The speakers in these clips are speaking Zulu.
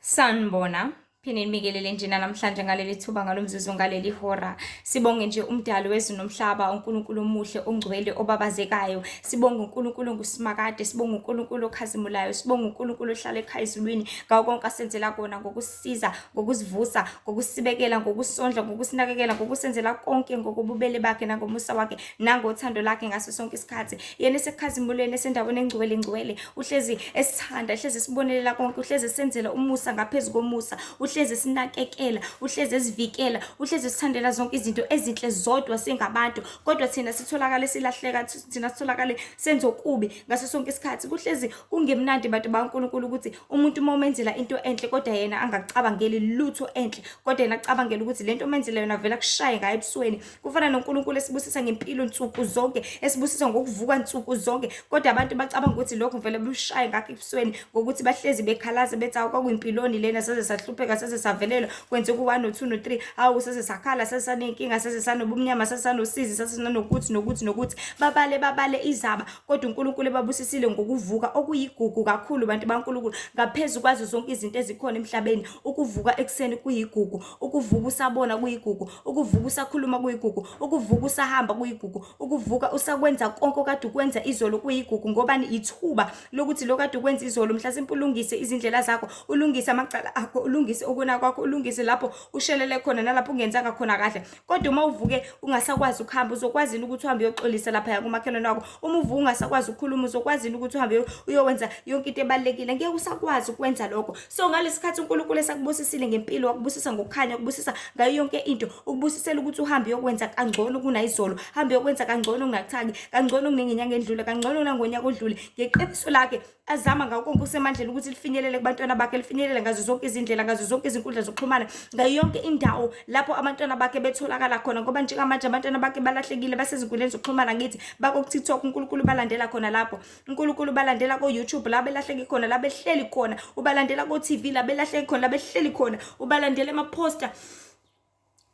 Sanibona. Phinde nibikelele nje namhlanje ngaleli thuba ngalomzuzu ngaleli hora. Sibonge nje umdali wezulu nomhlaba, uNkulunkulu omuhle, ongcwele, obabazekayo. Sibonge uNkulunkulu ongusimakade, sibonge uNkulunkulu okhazimulayo, sibonge uNkulunkulu ohlala ekhaya ezulwini ngawo konke asenzela kona ngokusisiza, ngokusivusa, ngokusibekela, ngokusondla, ngokusinakekela, ngokusenzela konke ngokobubele bakhe nangomusa wakhe nangothando lakhe ngaso sonke isikhathi. Yena esekhazimulweni esendaweni engcwele ngcwele, uhlezi esithanda, uhlezi esibonelela konke, uhlezi esenzela umusa ngaphezu komusa, uhlezi esinakekela, uhlezi esivikela, uhlezi esithandela zonke izinto ezinhle zodwa singabantu, kodwa thina sitholakale silahleka, thina sitholakale senze okubi ngaso sonke isikhathi. Kuhlezi kungemnandi bantu baNkulunkulu ukuthi umuntu uma umenzela into enhle kodwa yena angakucabangeli lutho enhle, kodwa yena acabangela ukuthi lento omenzela yona vele akushaye ngayo ebusweni. Kufana noNkulunkulu esibusisa ngempilo nsuku zonke, esibusisa ngokuvuka nsuku zonke, kodwa abantu bacabanga ukuthi lokho vele bemshaye ngakho ebusweni ngokuthi bahlezi bekhalaza bethi awu kwakuyimpiloni lena, saze sahlupheka, saze savelelwa, kwenzeka u-one no-two no-three, awu saze sakhala, saze saney'nkinga, saze sanobumnyama, saze sanosizi, saze sanokuthi nokuthi nokuthi. Babale babale izaba, kodwa uNkulunkulu ebabusisile ngokuvuka okuyigugu kakhulu bantu baNkulunkulu, ngaphezu kwazo zonke izinto ezikhona emhlabeni. Ukuvuka ekuseni kuyigugu, ukuvuka usabona kuyigugu, ukuvuka usakhuluma kuyigugu, ukuvuka usahamba kuyigugu, ukuvuka usakwenza konke okade ukwenza izolo kuyigugu, ngobani? Ithuba lokuthi lo kade ukwenza izolo mhlasimpe ulungise izindlela zakho, ulungise amacala akho, ulungise ukona kwakho, ulungise lapho ushelele khona nalapho ungenzanga khona kahle. Kodwa uma uvuke ungasakwazi ukuhamba, uzokwazi yini ukuthi uhambe uyoxolisa laphaya kumakhelwane wakho? Uma uvuka ungasakwazi ukukhuluma, uzokwazi yini ukuthi uhambe uyowenza yonke into ebalulekile? Ngeke usakwazi ukwenza lokho. So ngalesi khathi uNkulunkulu esakubusisile ngempilo, wakubusisa ngokukhanya, wakubusisa ngayo yonke into, ukubusisela ukuthi uhambe uyokwenza kangcono kunayizolo, hambe uyokwenza kangcono kunakuthaki, kangcono kunengenyanga endlule, kangcono kunangonyaka odlule. Ngeqiniso lakhe azama ngakho konke okusemandleni ukuthi lifinyelele kubantwana bakhe, lifinyelele ngazo zonke izindlela, ngazo zonke izinkundla zokuxhumana, ngayo yonke indawo lapho abantwana bakhe betholakala khona, ngoba njengamanje abantwana bakhe balahlekile, basezinkundleni zokuxhumana, ngithi bako-TikTok, uNkulunkulu balandela khona lapho, uNkulunkulu balandela ko-YouTube la belahleke khona, la behleli khona, ubalandela ko-TV la belahleke khona, la behleli khona, ubalandela ema-poster,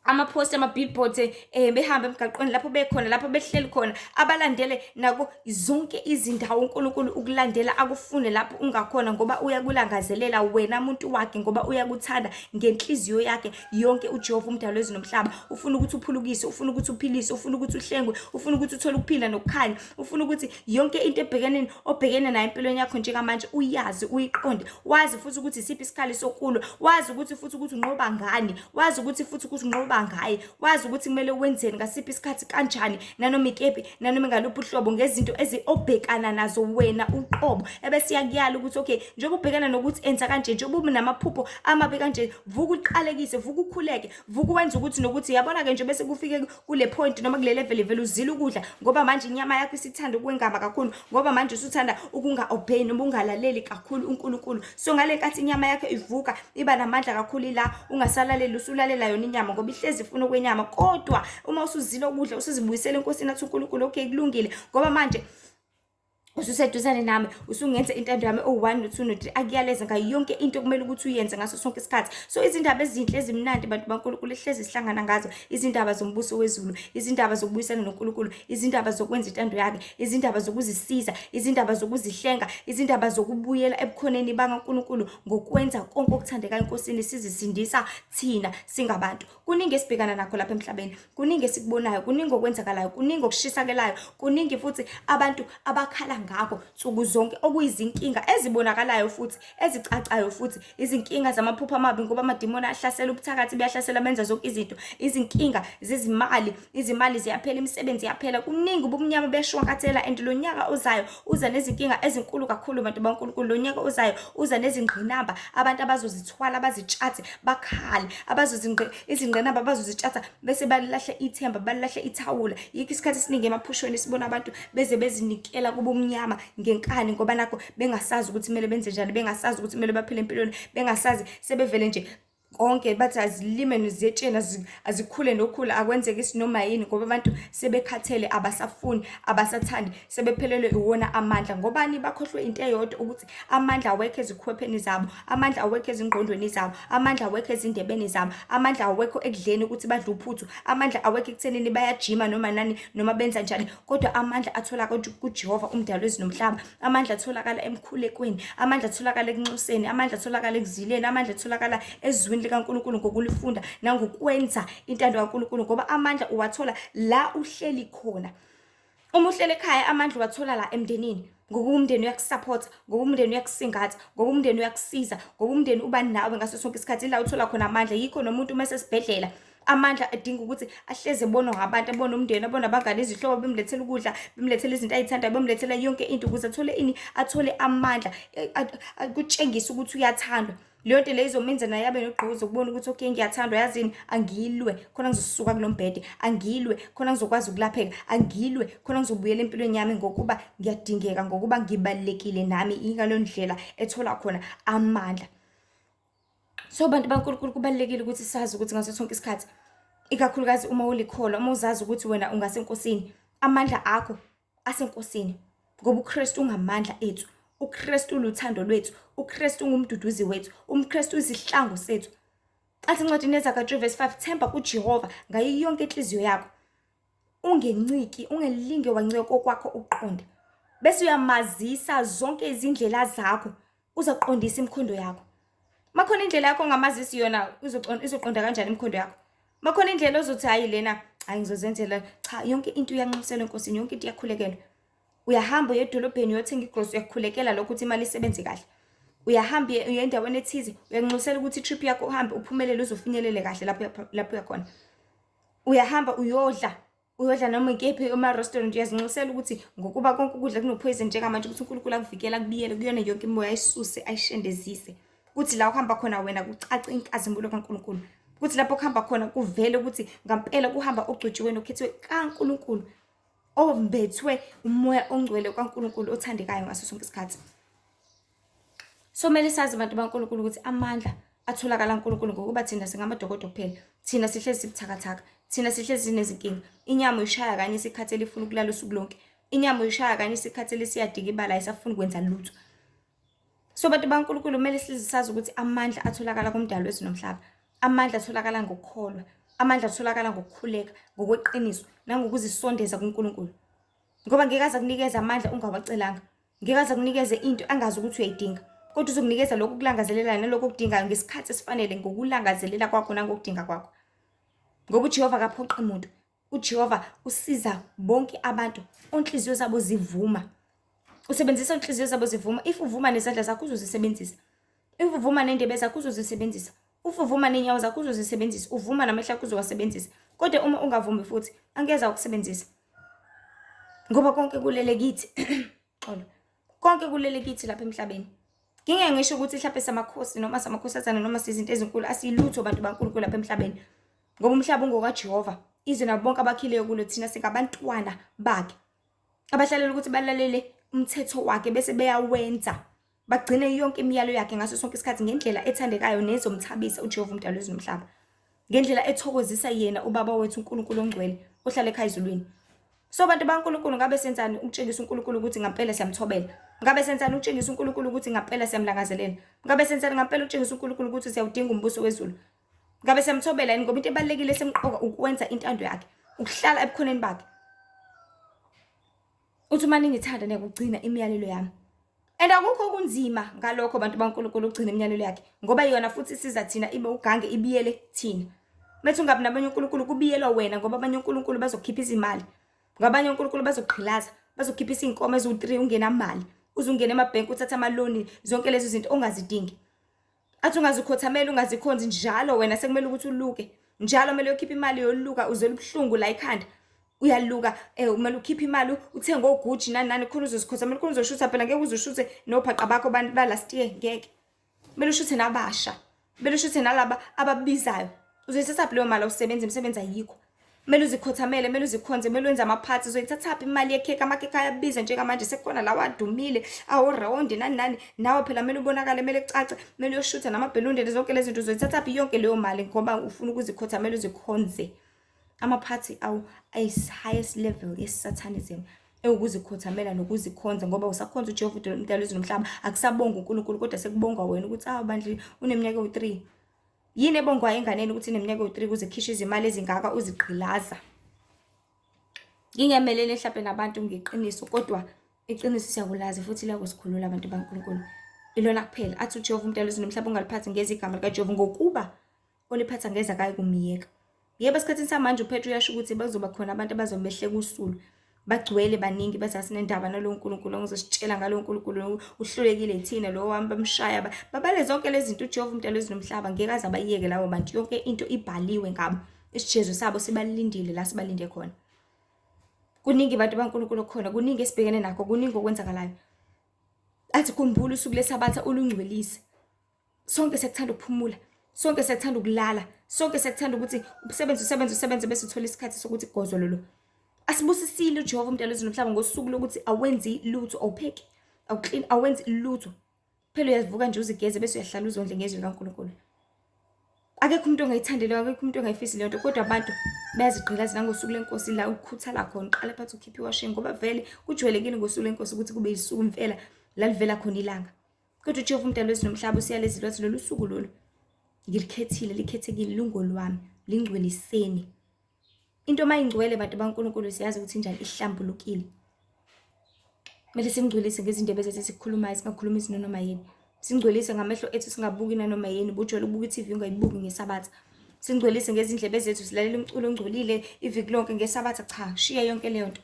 ama-post, ama-billboards, behamba emgaqweni lapho bekhona, lapho behleli khona, abalandele nako zonke izindawo. uNkulunkulu ukulandela akufune lapho ungakhona, ngoba uyakulangazelela wena muntu wakhe, ngoba uyakuthanda ngenhliziyo yakhe yonke. uJehova umdali wezulu nomhlaba ufuna ukuthi uphulukise, ufuna ukuthi uphilise, ufuna ukuthi uhlengwe, ufuna ukuthi uthole ukuphila nokukhanya, ufuna ukuthi yonke into ebhekene obhekene nayo empilweni yakho njengamanje uyazi, uyiqonde, wazi futhi ukuthi isiphi isikhali sokulwa, wazi ukuthi futhi ukuthi unqoba ngani, wazi ukuthi futhi ukuthi unqoba ngaye, wazi ukuthi kumele wenzeni ngasiphi isikhathi, kanjani, nanoma ikephi, nanoma ngaluphi uhlobo, ngezinto obhekana nazo wena uqobo. Ebese iyakuyala ukuthi okay, njengoba ubhekana nokuthi enza kanje, njengoba unamaphupho amabi kanje, vuka uqalekise, vuka ukhuleke, vuka wenze ukuthi nokuthi. Yabona-ke nje bese kufike kule point noma kule level, vele uzila ukudla, ngoba manje inyama yakho isithanda ukwengama kakhulu, ngoba manje usuthanda ukunga-obey noma ungalaleli kakhulu uNkulunkulu. So ngale nkathi inyama yakho ivuka iba namandla kakhulu, ila ungasalaleli, usulalela yona inyama, ngoba ihlezi ifuna okwenyama. Kodwa uma usuzila ukudla, usuzibuyisela enkosini, athi uNkulunkulu okay, kulungile, ngoba manje ususeduzane nami, usungenza intando yami, o-one no-two no-three, akuyaleza ngayo yonke into okumele ukuthi uyenze ngaso sonke isikhathi. So izindaba ezinhle ezimnandi bantu baNkulunkulu ehlezi sihlangana ngazo, izindaba zombuso wezulu, izindaba zokubuyisana noNkulunkulu, izindaba zokwenza intando yakhe, izindaba zokuzisiza, izindaba zokuzihlenga, izindaba zokubuyela ebukhoneni bakaNkulunkulu ngokwenza konke okuthandekayo enkosini, sizisindisa thina singabantu. Kuningi esibhekana nakho lapha emhlabeni, kuningi esikubonayo, kuningi okwenzakalayo, kuningi okushisakelayo, kuningi futhi abantu abakhala ngakho nsuku zonke, okuyizinkinga ezibonakalayo futhi ezicacayo, futhi izinkinga zamaphupho amabi, ngoba amadimoni ahlasela, ubuthakathi buyahlasela, benza zonke izinto, izinkinga zezimali, izimali ziyaphela, imisebenzi iyaphela, kuningi, ubumnyama buyashwankathela. And lo nyaka ozayo uza nezinkinga ezinkulu kakhulu bantu baNkulunkulu. Lo nyaka ozayo uza nezingqinamba abantu abazozithwala, bazitshathe, bakhale, izingqinamba abazozitshatha bese balahle ithemba, balahle ithawula. Yikho isikhathi esiningi emaphushweni sibona abantu beze bezinikela kubumnyama ngenkani, ngoba nakho bengasazi ukuthi kumele benze njani, bengasazi ukuthi kumele baphile empilweni, bengasazi, sebevele nje Konke bathi azilime ziyetsheni, azikhule nokhula, akwenzeki isinoma yini ngoba abantu sebekhathele, abasafuni, abasathandi, sebephelelwe iwona amandla. Ngobani? Bakhohlwe into eyodwa, ukuthi amandla awekho ezikhwepheni zabo, amandla awekho ezingqondweni zabo, amandla awekho ezindebeni zabo, amandla awekho ekudleni ukuthi badle uphuthu, amandla awekho ekuthenini bayajima noma nani noma benza njani, kodwa amandla atholakala kuJehova umdali wezulu nomhlaba. Amandla atholakala emkhulekweni, amandla atholakala ekunxuseni, amandla atholakala ekuzileni, amandla atholakala ezwini likaNkulunkulu ngokulifunda nangokwenza intando kaNkulunkulu, ngoba amandla uwathola la uhleli khona. Uma uhleli ekhaya, amandla uwathola la emndenini, ngoba umndeni uyakusupport, ngoba umndeni uyakusingatha, ngoba umndeni uyakusiza, ngoba umndeni uba nawe ngaso sonke isikhathi. Ila uthola khona amandla. Yikho nomuntu uma esesibhedlela, amandla adinga ukuthi ahleze ebonwa ngabantu, abone umndeni, abone abangane, izihlobo, bemlethela ukudla, bemlethela izinto ayithandayo, bemlethela yonke into ukuze athole ini? Athole amandla, kutshengise ukuthi uyathandwa. Leyo nto leyo izomenza naye abe nogqozi ukubona ukuthi okay, ngiyathandwa, yazini, angilwe khona ngizosuka kulo mbhede, angilwe khona ngizokwazi ukulapheka, angilwe khona ngizobuyela empilweni yami, ngokuba ngiyadingeka, ngokuba ngibalulekile nami. Ingaleyo ndlela ethola khona amandla. So bantu baNkulunkulu, kubalulekile ukuthi sazi ukuthi ngaso sonke isikhathi, ikakhulukazi uma ulikholwa, uma uzazi ukuthi wena ungasenkosini, amandla akho asenkosini, ngoba uKristu ungamandla ethu, uKristu uluthando lwethu, uKristu ungumduduzi wethu, uMkristu uyisihlangu sethu. Athi encwadini yeZaga 3 verse 5, themba kuJehova ngayo yonke inhliziyo yakho, ungenciki, ungelinge wancika kokwakho ukuqonda, bese uyamazisa zonke izindlela zakho, uzoqondisa imikhondo yakho. Makhona indlela yakho ongamazisi yona, izoqonda kanjani imikhondo yakho? Makhona indlela ozothi hayi lena, hayi ngizozenzela, cha, yonke into iyanxuselwa enkosini, yonke into iyakhulekelwa. Uyahamba uye edolobheni uyothenga igrosi, uyakhulekela lokho ukuthi imali isebenze kahle. Uyahamba uye endaweni ethize, uyanxusela ukuthi i-trip yakho uhambe uphumelele, uzofinyelele kahle lapho uyakhona. Uyahamba uyodla, uyodla noma ikephi ema-restaurant, uyazinxusela ukuthi ngokuba konke ukudla kunophoyizeni njengamanje, ukuthi uNkulunkulu akuvikele, akubiyele kuyona yonke imimoya, ayisuse, ayishendezise, kuthi la uhamba khona wena kucace inkazimulo kaNkulunkulu, kuthi lapho kuhamba khona kuvele ukuthi ngampela kuhamba ogcotshiwe nokhethiwe kaNkulunkulu, ombethwe umoya ongcwele kaNkulunkulu othandekayo ngaso sonke isikhathi. So kumele sazi abantu baNkulunkulu ukuthi amandla atholakala uNkulunkulu, ngokuba thina singamadokodo kuphela. Thina sihlezi sibuthakathaka, thina sihlezi sinezinkinga. Inyama uyishaya kanye isikhathi elifuna ukulala usuku lonke, inyama uyishaya kanye isikhathi elisiyadikibala, ayisafuni kwenza lutho. So bantu baNkulunkulu, kumele sihlezi sazi ukuthi amandla atholakala kumdali wezulu nomhlaba. Amandla atholakala ngokukholwa, amandla atholakala ngokukhuleka ngokweqiniso nangokuzisondeza kuNkulunkulu, ngoba ngeke aze akunikeze amandla ungawacelanga, ngeke aze akunikeze into angazi ukuthi uyayidinga, kodwa uzokunikeza lokhu kulangazelelayo nalokhu okudingayo ngesikhathi esifanele, ngokulangazelela kwakho nangokudinga kwakho, ngoba uJehova akaphoqi muntu. UJehova usiza bonke abantu onhliziyo zabo zivuma. Usebenzisa inhliziyo zabo zivuma. If uvuma nezandla zakho, uzozisebenzisa. If uvuma nendebe zakho, uzozisebenzisa. If uvuma ney'nyawo zakho, uzozisebenzisa. Uvuma namehlo akho, uzowasebenzisa. Kodwa uma ungavumi futhi, angeze akusebenzisa, ngoba konke kulele kithi. Xolo, konke kulele kithi lapha emhlabeni. Ngingeke ngisho ukuthi mhlawumbe samakhosi noma samakhosazana noma sizinto ezinkulu, asilutho bantu baNkulunkulu lapha emhlabeni, ngoba umhlaba ungokaJehova, izwe nabo bonke abakhileyo kulo. Thina singabantwana bakhe abahlalela ukuthi balalele umthetho wakhe bese beyawenza, bagcine yonke imiyalo yakhe ngaso sonke isikhathi ngendlela ethandekayo nezomthabisa uJehova umdali wezulu nomhlaba, ngendlela ethokozisa yena ubaba wethu uNkulunkulu ongcwele ohlala ekhaya ezulwini. So bantu baNkulunkulu, ngabe senzani ukutshengisa uNkulunkulu ukuthi ngampela siyamthobela? Ngabe senzani ukutshengisa uNkulunkulu ukuthi ngampela siyamlangazelela? Ngabe senzani ngampela ukutshengisa uNkulunkulu ukuthi siyawudinga umbuso wezulu? Ngabe siyamthobela yini? Ngoba into ebalulekile esemqoka ukwenza intando yakhe, ukuhlala ebukhoneni bakhe. Uthi uma ningithanda niyakugcina imiyalelo yami. And akukho okunzima ngalokho bantu baNkulunkulu, ukugcina imiyalelo yakhe, ngoba yona futhi isiza thina, ibe ugange ibiyele thina. Methi ungabi nabanye uNkulunkulu, kubiyelwa wena, ngoba abanye uNkulunkulu bazokhipha izimali, ngabanye uNkulunkulu bazogqilaza, bazokhiphisa iy'nkomo eziwu-3 ungenamali, uze ungene emabhenki uthathe amaloni, zonke lezo zinto ongazidingi. Athi ungazikhothameli, ungazikhonzi njalo, wena sekumele ukuthi uluke njalo, kumele uyokhipha imali yoluka, uzwela ubuhlungu la ekhanda, uyaluka, kumele ukhiphe imali uthenge oGucci nani nani, khona uzozikhothamela, khona uzoshutha. Phela ngeke uze ushuthe nophaqa bakho ba last year, ngeke. Kumele ushuthe nabasha, kumele ushuthe nalaba ababizayo. Uzoyithathaphi leyo mali? Awusebenzi, imisebenzi ayikho. Kumele uzikhothamele, kumele uzikhonze, kumele wenze amaphathi. Uzoyithathaphi imali yekhekhe? Amakhekhe ayabiza njengamanje, sekukhona lawa adumile aworawundi nani nani. Nawe phela kumele ubonakale, kumele kucace, kumele uyoshutha namabhelunde, zonke lezi zinto. Uzoyithathaphi yonke leyo mali? Ngoba ufuna ukuzikhothamela, uzikhonze. Amaphathi awu ayi-highest level ye-satanism, ewukuzikhothamela nokuzikhonza, ngoba usakhonza uJehova uMdali wezulu nomhlaba. Akusabonga uNkulunkulu, kodwa sekubongwa wena ukuthi awu bandla, uneminyaka ewu-3. Yini ebongwayo enganeni ukuthi ineminyaka ewu-3 kuze kukhishwe izimali ezingaka uzigqilaza? Ngingemelele mhlampe nabantu ngeqiniso, kodwa iqiniso siyakulazi futhi liyakusikhulula abantu baNkulunkulu. Ilona kuphela. Athi uJehova uMdali wezulu nomhlaba, ungaliphathi ngeze igama likaJehova, ngokuba oliphatha ngeze akayikumyeka. Yebo, esikhathini samanje uPetru uyasho ukuthi bazoba khona abantu abazobe behleka usulu. Bagcwele baningi, bathi asinendaba nalowo Nkulunkulu ongizositshela ngalowo Nkulunkulu, uhlulekile yithina lo wami, bamshaya babale zonke lezi zinto. UJehova uMdali wezulu nomhlaba ngeke aze abayeke labo bantu. Yonke into ibhaliwe ngabo. Isijezo sabo sibalindile la sibalinde khona. Kuningi bantu baNkulunkulu okukhona, kuningi esibhekene nakho, kuningi okwenzakalayo. Athi khumbula usuku leSabatha ulungcwelise. Sonke siyakuthanda ukuphumula, sonke siyakuthanda ukulala, sonke siyakuthanda ukuthi usebenze, usebenze, usebenze, bese uthola isikhathi sokuthi gozololo. Asibusisile uJehova uMdali wezulu nomhlaba ngosuku lokuthi awenzi lutho, awupheki, awuklini, awenzi lutho. Phela uyavuka nje uzigeze bese uyahlala uzondle ngezwi likaNkulunkulu. Akekho umuntu ongayithandi leyo, akekho umuntu ongayifisi leyo nto, kodwa abantu bayazigqilaza nangosuku lenkosi la ukukhuthala khona, uqala phansi ukhiphe iwashing, ngoba vele kujwayelekile ngosuku lenkosi ukuthi kube yisuku impela la livela khona ilanga. Kodwa uJehova uMdali wezulu nomhlaba usiyalezile wathi lolu suku lolu ngilikhethile, likhethekile, lungolwami, lingcweliseni. Into uma ingcwele bantu baNkulunkulu siyazi ukuthi injani, ihlambulukile. Kumele singcwelise ngezindebe zethu esikhulumayo, singakhulumi izinto noma yini. Singcwelise ngamehlo ethu, singabuki nanoma yini. Bujwayele ukubuka i-TV ungayibuki ngeSabatha. Singcwelise ngezindlebe zethu, silalela umculo ongcolile iviki lonke ngeSabatha. Cha, shiya yonke leyo nto.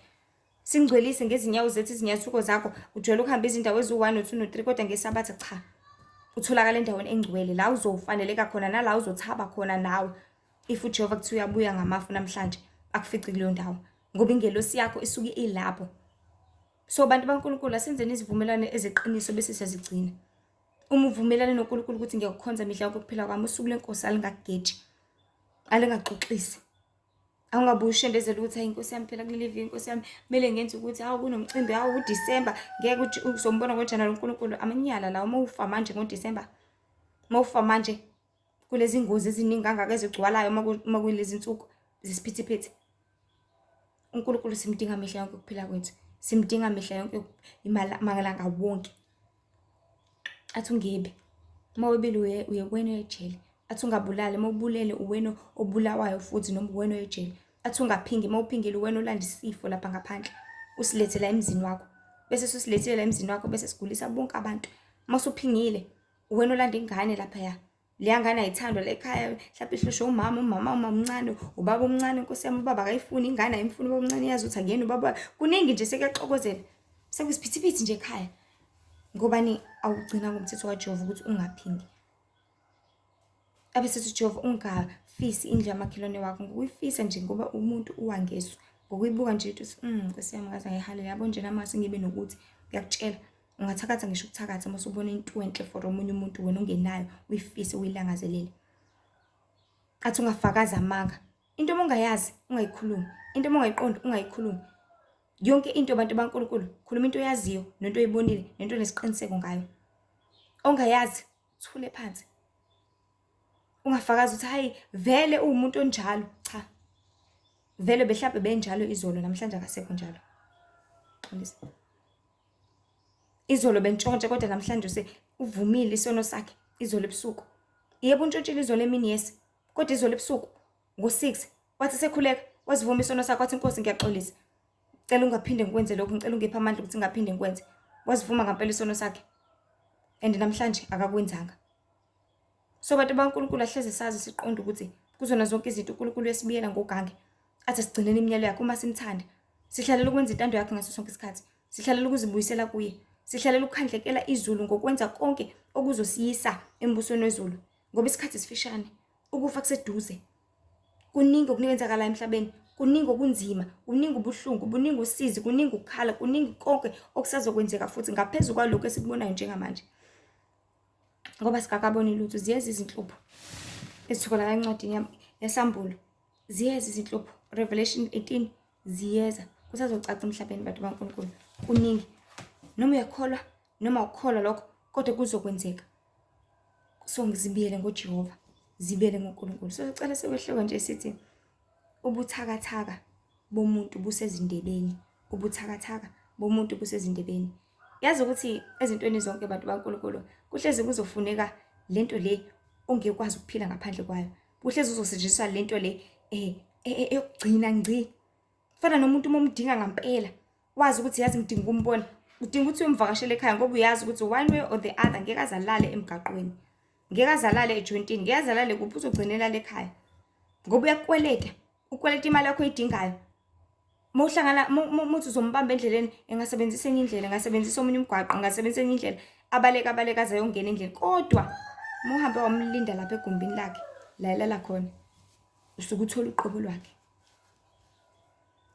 Singcwelise ngezinyawo zethu, izinyathuko zakho. Ujwayele ukuhamba izindawo eziwu-1, no-2, no-3, kodwa ngeSabatha cha. Utholakala endaweni engcwele la uzofaneleka khona nala uzothaba khona nawe. If uJehova kuthiwa uyabuya ngamafu namhlanje, akufici kuleyo ndawo, ngoba ingelosi yakho isuke ilapho. So bantu baNkulunkulu, asenzeni izivumelwano ezeqiniso bese siyazigcina. Uma uvumelane noNkulunkulu ukuthi ngiyakukhonza mihla yonke ukuphila kwami, usuku lenkosi alingakugeji, alingaxoxisi. Awungabuye ushendezele ukuthi hayi inkosi yami phela kuleli viki, inkosi yami kumele ngenze ukuthi hawu kunomcimbi, hawu uDisemba ngeke uzombona ngoJanuwari uNkulunkulu. Amanyala lawo uma ufa manje ngoDisemba, uma ufa manje kulezi ngozi eziningi kangaka ezigcwalayo uma kulezi nsuku zesiphithiphithi. UNkulunkulu simdinga mihla yonke ukuphila kwethu, simdinga mihla yonke malanga wonke. Athi ungebi, uma webile uye kuwena ejele. Athi ungabulali, uma ubulele uwena obulawayo futhi noma uwena ejele. Athi ungaphingi, uma uphingile uwena olanda isifo lapha ngaphandle, usilethe la emzini wakho. Bese susilethile la emzini wakho bese sigulisa bonke abantu. Uma usuphingile uwena olanda ingane laphaya. Leya ngane ayithandwa la ekhaya, mhlawumbe ihlushwe umama, umama umamncane, ubaba omncane, nkosi yami, ubaba akayifuni ingane, ayimfuni ubaba omncane, iyazi ukuthi akuyena ubaba. Kuningi nje sekuyaxokozela, sekuyisiphithiphithi nje ekhaya. Ngobani awugcina ngomthetho kaJehova ukuthi ungaphingi. Abe sethi uJehova ungafisi indlu yamakhelwane wakho, ngokuyifisa nje, ngoba umuntu uwangeswa ngokuyibuka nje ukuthi nkosi yami ngaze ngayihalela, yabo nje nami ngase ngibe nokuthi. Ngiyakutshela, ungathakatha ngisho ukuthakatha uma usubona into enhle for omunye umuntu wena ongenayo, uyifise, uyilangazelele. Athi ungafakazi amanga. Into uma ungayazi ungayikhulumi, into uma ungayiqondi ungayikhulumi. Yonke into bantu baNkulunkulu, khuluma into oyaziyo nento oyibonile nento onesiqiniseko ngayo. Ongayazi thule phansi. Ungafakazi ukuthi hayi vele uwumuntu onjalo. Cha, vele behlawumbe benjalo izolo, namhlanje akasekho njalo. Xolisa. Izolo bentshontsha, kodwa namhlanje use uvumile isono sakhe izolo ebusuku. Yebo, untshontshile izolo emini, yes, kodwa izolo ebusuku ngo-6 wathi sekhuleka, wazivuma isono sakhe, wathi inkosi ngiyaxolisa, cela ungaphinde ngikwenze lokhu, ngicela ungiphe amandla ukuthi ngingaphinde ngikwenze. Wazivuma ngampela isono sakhe and namhlanje akakwenzanga. So bantu baNkulunkulu, ahleze sazi siqonde ukuthi kuzona zonke izinto uNkulunkulu uyasibuyela ngogange, athi sigcineni imiyalo yakhe uma simthanda. Sihlalela ukwenza intando yakhe ngaso sonke isikhathi, sihlalela ukuzibuyisela kuye, sihlalela ukukhandlekela izulu ngokwenza konke okuzosiyisa embusweni wezulu, ngoba isikhathi sifishane, ukufa kuseduze. Kuningi okukwenzakalayo emhlabeni, kuningi okunzima, kuningi ubuhlungu, kuningi usizi, kuningi ukukhala, kuningi konke okusazokwenzeka futhi ngaphezu kwalokhu esikubonayo njengamanje, ngoba sikakaboni lutho. Ziyeza izinhlupho ezitholakala encwadini yeSambulo. Ziyeza izinhlupho. Revelation 18 ziyeza. Kusazocaca emhlabeni bantu baNkulunkulu. Kuningi. Noma uyakholwa noma awukholwa lokho kodwa kuzokwenzeka. So ngizibiyele ngoJehova, zibiyele ngoNkulunkulu. So sicela sekwehluka nje sithi ubuthakathaka bomuntu busezindebeni. Ubuthakathaka bomuntu busezindebeni. Yazi ukuthi ezintweni zonke bantu baNkulunkulu kuhlezi kuzofuneka lento le ongekwazi ukuphila ngaphandle kwayo. Kuhlezi uzosetshenziswa lento le eyokugcina ngci. Fana nomuntu uma umdinga ngampela, wazi ukuthi yazi ngidinga ukumbona, udinga ukuthi uyomvakashela ekhaya ngoba uyazi ukuthi one way or the other ngeke aze alale emgaqweni. Ngeke aze alale ejointini, ngeke aze alale kuphi, uzogcina elala ekhaya. Ngoba uyakukweleta, ukweleta imali yakho oyidingayo. Uma uhlangana, uma uthi uzombamba endleleni, engasebenzisa enye indlela, engasebenzisa omunye umgwaqo, engasebenzisa enye indlela, abaleke abaleke aze ayongena endlini. Kodwa uma uhambe wamlinda lapha egumbini lakhe, la elala khona, usuke uthola uqobo lwakhe.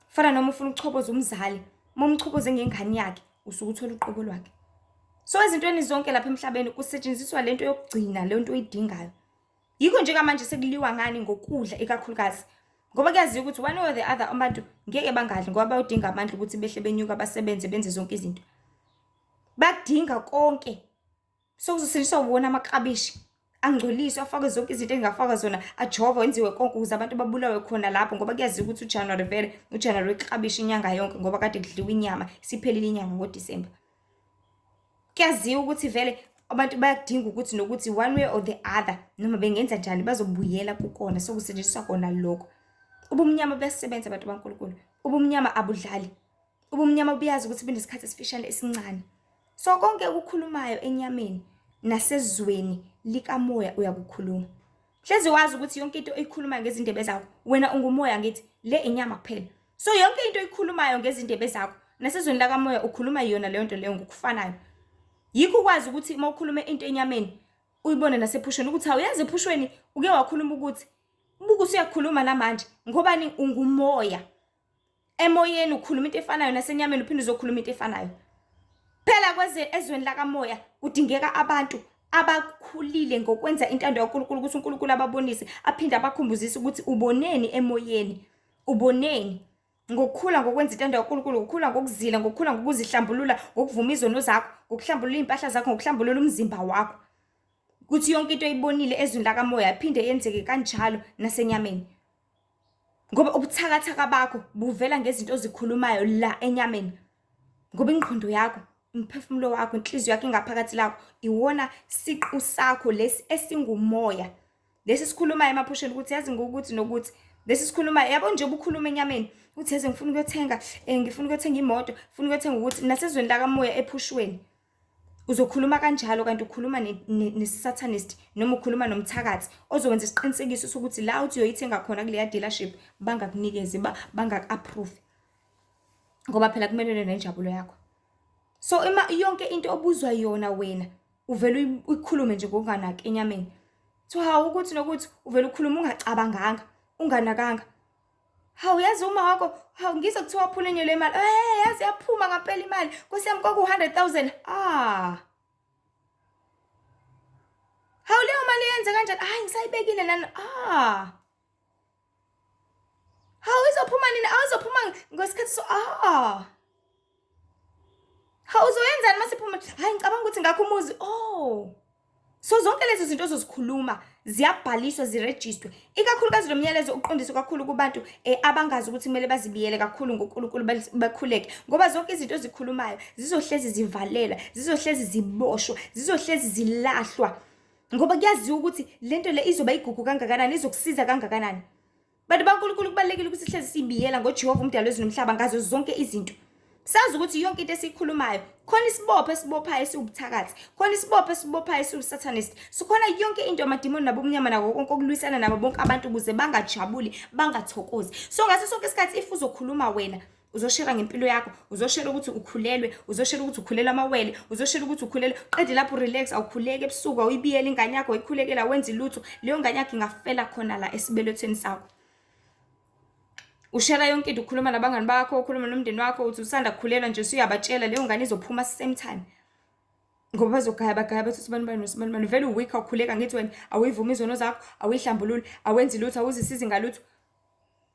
Fana noma ufuna ukuchoboza umzali, uma umchoboze ngengane yakhe, usuke uthola uqobo lwakhe. So ezintweni zonke lapha emhlabeni kusetshenziswa lento yokugcina, lento oyidingayo. Yikho njengamanje sekuliwa ngani ngokudla ikakhulukazi. Ngoba kuyaziwa ukuthi one or the other abantu ngeke bangadli ngoba bayodinga amandla ukuthi behle benyuka basebenze benze zonke izinto. Bakudinga konke. Sokuzosetshenziswa wona amaklabishi angcoliswe afakwe zonke izinto engafakwa zona ajovwe enziwe konke ukuze abantu babulawe khona lapho ngoba kuyaziwa ukuthi uJanuary vele uJanuary weklabishi inyanga yonke ngoba kade kudliwa inyama siphelile inyanga ngoDisemba. Kuyaziwa ukuthi vele abantu bayakudinga ukuthi nokuthi one way or the other noma bengenza njani bazobuyela kukona sokusetshenziswa kona lokho. Ubumnyama buyasebenza abantu baNkulunkulu. Ubumnyama abudlali. Ubumnyama buyazi ukuthi bunesikhathi esifishane esincane. So konke okukhulumayo enyameni nasezweni likamoya uyakukhuluma. Hlezi wazi ukuthi yonke into oyikhulumayo ngezindebe zakho, wena ungumoya ngithi le inyama kuphela. So yonke into oyikhulumayo ngezindebe zakho nasezweni lakamoya ukhuluma yona leyo nto leyo ngokufanayo. Yikho ukwazi ukuthi uma ukhuluma into enyameni uyibone nasephushweni ukuthi awuyazi ephushweni uke wakhuluma ukuthi buka usuyakhuluma namanje ngobani ungumoya. Emoyeni ukhuluma into efanayo nasenyameni uphinde uzokhuluma into efanayo. Phela kweze ezweni lakamoya kudingeka abantu abakhulile ngokwenza intando kaNkulunkulu ukuthi uNkulunkulu ababonise aphinde abakhumbuzise ukuthi uboneni emoyeni, uboneni ngokukhula ngokwenza intando kaNkulunkulu, ngokukhula ngokuzila, ngokukhula ngokuzihlambulula, ngokuvuma izono zakho, ngokuhlambulula iy'mpahla zakho, ngokuhlambulula umzimba wakho. Kuthi yonke into oyibonile ezweni lakamoya iphinde yenzeke kanjalo nasenyameni. Ngoba ubuthakathaka bakho buvela ngezinto ozikhulumayo la enyameni. Ngoba ingqondo yakho, umphefumulo wakho, inhliziyo yakho ingaphakathi lakho iwona siqu sakho lesi esingumoya. Lesi sikhulumayo emaphusheni ukuthi yazi ngokuthi nokuthi lesi sikhulumayo yabo nje ubukhuluma enyameni uthi yazi ngifuna ukuyothenga ngifuna ukuyothenga imoto, ngifuna ukuyothenga ukuthi nasezweni lakamoya ephushweni. Uzokhuluma kanjalo kanti ukhuluma ne-satanist noma ukhuluma nomthakathi ozokwenza isiqinisekiso sokuthi la uthi uyoyithenga khona kuleya dealership bangakunikezi bangaku-approve ngoba phela kumelene nenjabulo yakho. So ima yonke into obuzwa yona wena uvele uyikhulume nje ngokunganaki enyameni. Kuthiwa hawu ukuthi nokuthi uvele ukhuluma ungacabanganga, unganakanga. Hawu yazi uma wakho, hawu ngizwe kuthiwa waphula le mali. Eh yazi yaphuma ngampela imali. Nkosi yami kwaku 100,000. Ah. Hawu leyo mali yenze kanjani? Hayi ngisayibekile nani. Ah. Hawu izophuma nini? Awuzophuma ngesikhathi so ah. Hawu uzoyenzani mase phuma? Hayi ngicabanga ukuthi ngakho umuzi. Oh. So zonke lezi zinto ozozikhuluma ziyabhaliswa zirejistwe. Ikakhulukazi lo myalezo uqondiswe kakhulu kubantu abangazi ukuthi kumele bazibiyele kakhulu ngoNkulunkulu bakhuleke ngoba zonke izinto ozikhulumayo zizohlezi zivalelwa, zizohlezi ziboshwa, zizohlezi zilahlwa ngoba kuyaziwa ukuthi lento le izoba igugu kangakanani, izokusiza kangakanani. Bantu baNkulunkulu kubalulekile ukuthi sihlezi sibiyela ngoJehova umdali wezulu nomhlaba ngazo zonke izinto. Sazi ukuthi yonke into esiyikhulumayo khona isibopho esibophayo esiwubuthakathi, khona isibopho esibophayo esiwusatanist. Sikhona yonke into amadimoni nabumnyama nako konke okulwisana nabo bonke abantu ukuze bangajabuli, bangathokozi. So ngaso sonke isikhathi if uzokhuluma wena uzoshera ngempilo yakho, uzoshera ukuthi ukhulelwe, uzoshera ukuthi ukhulelwe amawele, uzoshera ukuthi ukhulelwe, qede lapho relax, awukhuleki ebusuku, awuyibiyela ingane yakho, ayikhulekela, awenzi lutho, leyo ngane yakho ingafela khona la esibelethweni sakho. Ushera yonke into, ukhuluma nabangani bakho, ukhuluma nomndeni wakho, uthi usanda kukhulelwa nje usuyabatshela, leyo ngane izophuma same time. Ngoba bazogaya bagaya bathi usibani bani nosibani bani, vele uweak, awukhuleka ngithi wena awuyivumi izono zakho, awuyihlambululi, awenzi lutho, awuzisizi ngalutho.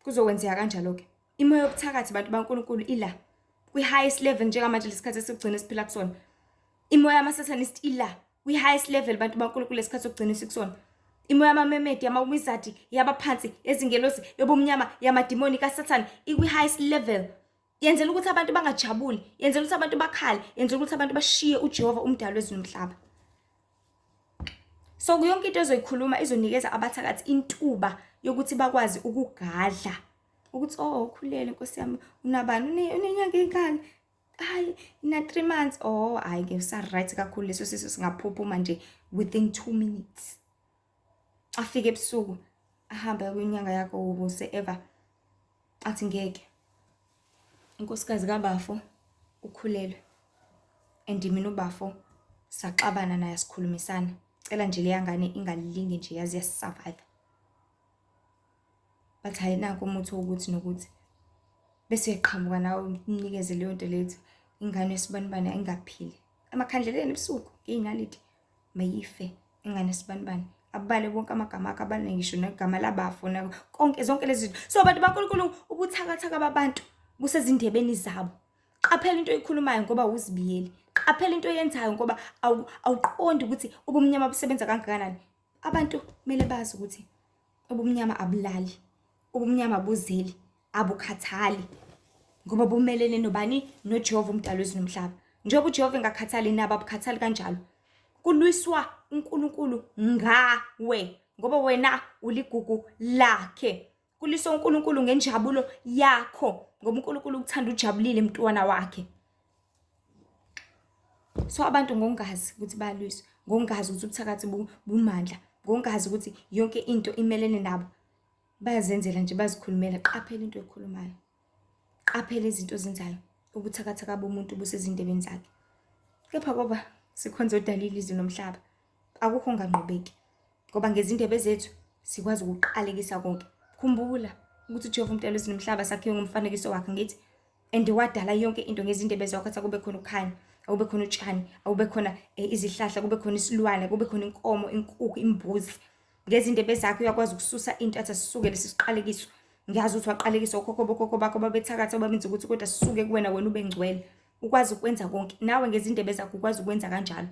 Kuzokwenzeka kanjalo-ke. Imoya yobuthakathi bantu baNkulunkulu ila kwi-highest level njengamanje lesikhathi esikugcina esiphila kusona. Imoya yama-satanist ila kwi-highest level bantu baNkulunkulu lesikhathi sokugcina esikusona. Imoya yamamemedi, yamawizadi, yabaphansi, yezingelosi, yobumnyama, yamadimoni kaSathane ikwi-highest level. Yenzela ukuthi abantu bangajabuli, yenzela ukuthi abantu bakhale, yenzela ukuthi abantu bashiye uJehova umdali wezulu nomhlaba. So yonke into ezoyikhuluma izonikeza abathakathi intuba yokuthi bakwazi ukugadla ukuthi oh ukhulele nkosi yami unabani unenyanga enkani hayi ina 3 months oh hayi ke usa right kakhulu leso sisu singaphuphuma nje within 2 minutes. Afike ebusuku ahambe kwinyanga yakho whoever athi ngeke unkosikazi kabafo ukhulelwe and mina ubafo saxabana naye sikhulumisana cela nje leya ngane ingalilingi nje yazi yasurvive bathi hayi nanku umuthi wokuthi nokuthi bese uyeqhamuka nawe umnikeze leyo nto leyo ingane yesibanibani ingaphili emakhandleleni ebusuku ngey'naliti mayife ingane sibanibani abale wonke amagama akhe abale ngisho negama labafo konke zonke lezi zinto. So bantu baNkulunkulu ubuthakathaka babantu busezindebeni zabo. Qaphela into oyikhulumayo ngoba awuzibiyeli. Qaphela into oyenzayo ngoba awuqondi ukuthi ubumnyama busebenza kangakanani. Abantu kumele bazi ukuthi ubumnyama abulali, ubumnyama abuzeli, abukhathali ngoba bumelene nobani? NoJehova umdali wezulu nomhlaba. Njengoba uJehova engakhathali nabo abukhathali kanjalo. Kulwiswa uNkulunkulu ngawe ngoba wena uligugu lakhe. Kulwiswa uNkulunkulu ngenjabulo yakho ngoba uNkulunkulu ukuthanda ujabulile mntwana wakhe. So abantu ngokungazi ukuthi bayalwiswa, ngokungazi ukuthi ubuthakathi bumandla, ngokungazi ukuthi yonke into imelene nabo, bayazenzela nje bazikhulumela. Qaphela into oyikhulumayo, qaphela izinto ozenzayo. Ubuthakathaka bomuntu busezindebeni zakhe. Kepha ngoba sikhonza odalile izulu nomhlaba, akukho okunganqobeki ngoba ngezindebe zethu sikwazi ukuqalekisa konke. Khumbula ukuthi uJehova umdali wezulu nomhlaba sakhiwe ngomfanekiso wakhe ngithi and wadala yonke into ngezindebe zakho athi akube khona ukukhanya, akube khona utshani, akube khona izihlahla, kube khona isilwane, kube khona inkomo, inkukhu, imbuzi. Ngezindebe zakhe uyakwazi ukususa into athi asisuke lesi siqalekiso. Ngiyazi ukuthi waqalekiswa okhokho bokhokho bakho babethakatha babenza ukuthi kodwa sisuke kuwena wena ube ngcwele. Ukwazi ukwenza konke. Nawe ngezindebe zakho ukwazi ukwenza kanjalo.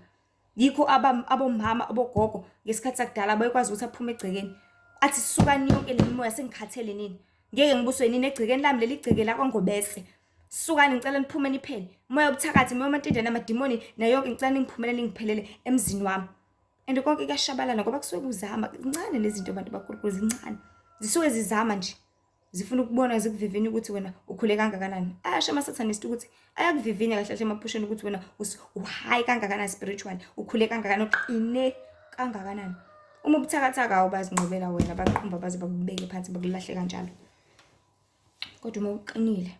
Yikho abomama abogogo ngesikhathi sakudala bayekwazi ukuthi aphume egcekeni. Athi sukani yonke le mimoya sengikhathele nini. Ngeke ngibuswe nini egcekeni lami leli gceke lakwaNgobese. Sukani ngicela niphume niphele. Moya obuthakathi, moya amantindane, amadimoni nayo yonke ngicela ningiphumelele ningiphelele emzini wami. And konke kuyashabalala ngoba kusuke kuzama zincane lezi zinto abantu bakhulukhulu zincane. Zisuke zizama nje. Zifuna ukubona zikuvivinya ukuthi wena ukhule kangakanani. Ayasho ama-satanist ukuthi ayakuvivinya kahle kahle emaphusheni ukuthi wena u-high kangakanani spiritual, ukhule kangakanani, uqine kangakanani. Uma ubuthakathaka awubazinqobela wena baqumba baze bakubeke phansi bakulahle kanjalo. Kodwa uma uqinile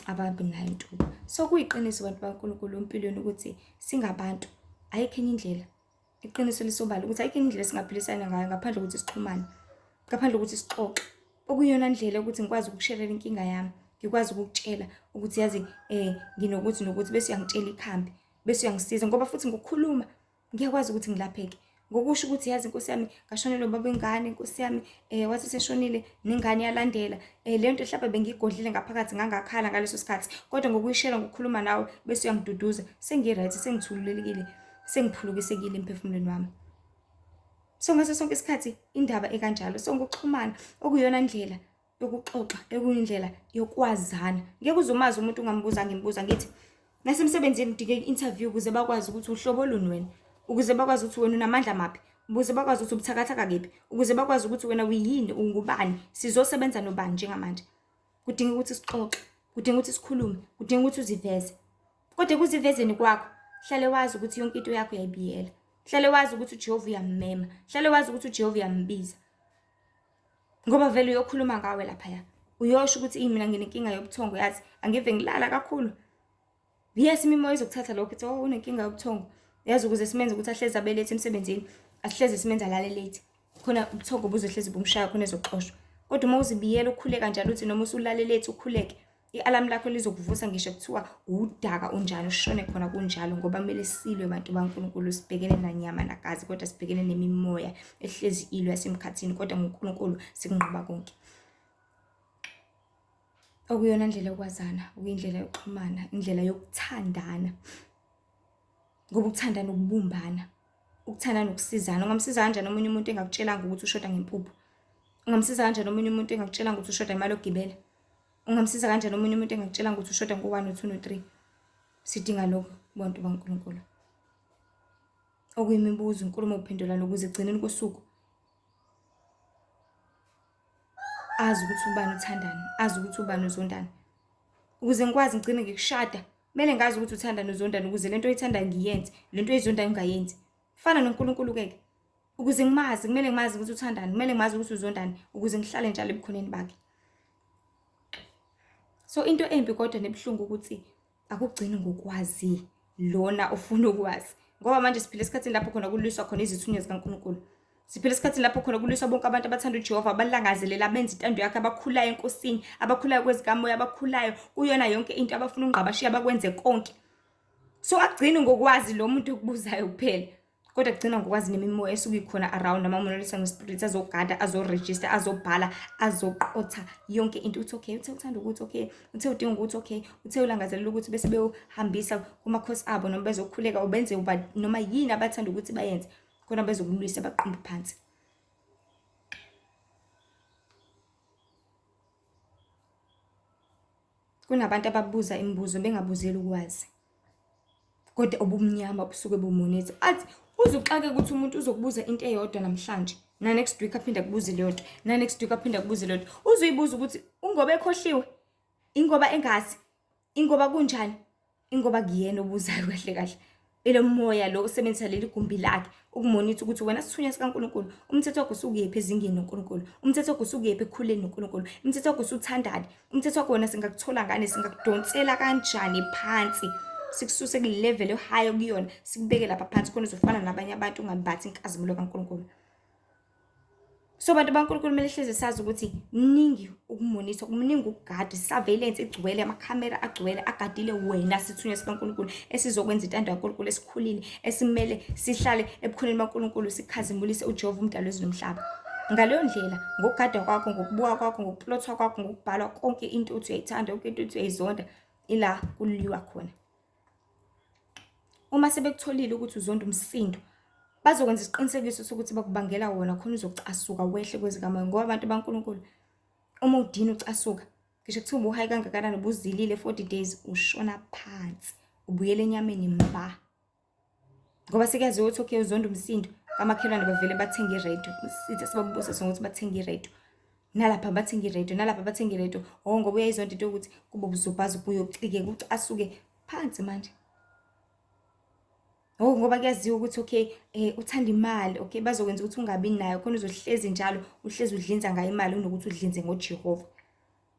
ababi nayo intuba. So kuyiqiniso bantu baNkulunkulu empilweni ukuthi singabantu ayikho enye indlela. Iqiniso lisobala ukuthi ayikho enye indlela esingaphilisana ngayo ngaphandle kokuthi sixhumane, ngaphandle kokuthi sixoxe. Okuyiyona ndlela yokuthi ngikwazi ukusherela inkinga yami, ngikwazi ukukutshela ukuthi yazi nginokuthi nokuthi bese uyangitshela ikhambi, bese uyangisiza ngoba futhi ngokukhuluma ngiyakwazi ukuthi ngilapheke. Ngokusho ukuthi yazi inkosi yami ngashonelwa ubaba wengane inkosi yami wathi seshonile nengane yalandela le nto mhlawumbe bengiyigodlile ngaphakathi ngangakhala ngaleso sikhathi kodwa ngokuyishela ngokukhuluma nawe bese uyangiduduza sengi-right sengithululekile sengiphulukisekile emphefumulweni wami. So ngaso sonke isikhathi indaba ekanjalo so ngokuxhumana okuyiyona ndlela yokuxoxa ekuyindlela yokwazana. Ngeke uze umazi umuntu ungambuzanga imibuzo angithi nasemsebenzini kudingeka i-interview ukuze bakwazi ukuthi uhlobo luni wena, ukuze bakwazi ukuthi wena unamandla maphi, ukuze bakwazi ukuthi ubuthakathaka kephi, ukuze bakwazi ukuthi wena uyini, ungubani, sizosebenza nobani njengamanje. Kudinga ukuthi sixoxe, kudinga ukuthi sikhulume, kudinga ukuthi uziveze. Kodwa ekuzivezeni kwakho, hlale wazi ukuthi yonke into yakho uyayibiyela. Hlale wazi ukuthi uJehova uyammema, hlale wazi ukuthi uJehova uyambiza. Ngoba vele uyokhuluma ngawe laphaya. Uyosho ukuthi iyi mina nginenkinga yobuthongo yazi angive ngilala kakhulu. Yes imimoya izokuthatha lokho ithi oh unenkinga yobuthongo. Yazi ukuze simenze ukuthi ahlezi abe late emsebenzini, asihlezi simenze alale late. Khona ubuthongo buzohlezi bumshaya khona ezoxoshwa. Kodwa uma uzibiyela ukhuleka njalo uthi noma usulale late ukhuleke, i-alamu lakho lizokuvusa ngisho kuthiwa udaka unjani ushone khona kunjalo ngoba kumele silwe bantu baNkulunkulu sibhekene nanyama nagazi kodwa sibhekene nemimoya ehlezi ilwa yasemkhathini kodwa ngoNkulunkulu sikunqoba konke. Okuyona ndlela yokwazana, okuyindlela yokuxhumana, indlela yokuthandana. Ngoba ukuthandana ukubumbana, ukuthandana ukusizana. Ungamsiza kanjani omunye umuntu engakutshelanga ukuthi ushoda ngempuphu? Ungamsiza kanjani omunye umuntu engakutshelanga ukuthi ushoda imali yokugibela? Ungamsiza kanjani omunye umuntu engakutshelanga ukuthi ushoda ngo-one, no-two, no-three? Sidinga lokho kubantu baNkulunkulu. Okuyimibuzo, inkulumo kuphendulana ukuze ekugcineni kosuku azi ukuthi ubani uthandani, azi ukuthi ubani uzondani. Ukuze ngikwazi ngigcine ngikushada, kumele ngazi ukuthi uthandani uzondani ukuze lento oyithandayo ngiyenze, lento oyizondayo ngingayenzi. Fana noNkulunkulu-ke ke. Ukuze ngimazi, kumele ngimazi ukuthi uthandani, kumele ngimazi ukuthi uzondani ukuze ngihlale njalo ebukhoneni bakhe. So into embi kodwa nebuhlungu ukuthi akugcini ngokwazi lona ofuna ukwazi ngoba manje siphila esikhathini lapho khona kulwiswa khona izithunywa zikaNkulunkulu. Siphila esikhathini lapho khona kulwiswa bonke abantu abathanda uJehova, abalangazelela, abenza intando yakhe, abakhulayo eNkosini, abakhulayo kwezikamoya, abakhulayo kuyona yonke into, abafuna ungqabashiya bakwenze konke. So akugcini ngokwazi lo muntu okubuzayo kuphela, kodwa kugcina ngokwazi nemimoya esuke ikhona around, ama-monitoring spirits azogada, azorejista, azobhala, azoqotha yonke into. Uthi okay, uthe uthanda ukuthi okay, uthe udinga ukuthi okay, uthe ulangazelela ukuthi bese bewuhambisa kumakhosi abo noma bezokhuleka ubenze noma yini abathanda ukuthi bayenze, khona bezokulwisa baqumbe phansi. Kunabantu ababuza imibuzo bengabuzeli ukwazi, kodwa ubumnyama busuke bumonetha. Athi uze uxake ukuthi umuntu uzokubuza into eyodwa namhlanje, na next week aphinde akubuze leyo nto, na next week aphinde akubuze leyo nto. Uzuyibuza ukuthi ungoba ekhohliwe, ingoba engazi, ingoba kunjani, ingoba kuyena obuzayo kahle kahle. Elo moya lo usebenzisa leli gumbi lakhe ukumonitha ukuthi wena sithunywa sikaNkulunkulu, umthetho wakho usukuyephi ezingeni noNkulunkulu, umthetho wakho usukuyephi ekukhuleni noNkulunkulu, umthetho wakho usuthandani, umthetho wakho wena singakuthola ngani, singakudonsela kanjani phansi, sikususe kule-level ehigh okuyona, sikubeke lapha phansi khona uzofana nabanye abantu, ungambathi inkazimulo kaNkulunkulu. So bantu baNkulunkulu kumele hleze sazi ukuthi kuningi ukumonithwa, kuningi ukugada, surveillance igcwele, amakhamera agcwele, agadile wena sithunywa sikaNkulunkulu esizokwenza intando kaNkulunkulu, esikhulile, esimele sihlale ebukhoneni baNkulunkulu, sikhazimulise uJehova umdali wezulu nomhlaba. Ngaleyo ndlela, ngokugada kwakho, ngokubuka kwakho, ngokuplothwa kwakho, ngokubhalwa konke into othi uyayithanda, yonke into othi uyayizonda, ila kuliwa khona. Uma sebekutholile ukuthi uzonda umsindo, bazokwenza isiqinisekiso sokuthi bakubangela wona khona uzocasuka wehle kwezikamoya, ngoba abantu baNkulunkulu uma udina ucasuka, ngisho kuthiwa ubuhayi kangakanani, ubuzilile 40 days, ushona phansi, ubuyela enyameni mba. Ngoba sekuyaziwa ukuthi okay uzonda umsindo, kamakhelwane bavele bathenga iradio, sithi sibabusise ngokuthi bathenga iradio. Nalapha bathenga iradio, nalapha bathenga iradio. Oh ngoba uyayizonda into yokuthi kube ubuzubhaza ubuye ucike, ucasuke phansi manje. Oh ngoba kuyaziwa ukuthi okay uthanda imali, okay bazokwenza ukuthi ungabi nayo khona uzohlezi njalo uhlezi udlinza ngayo imali kunokuthi udlinze ngoJehova.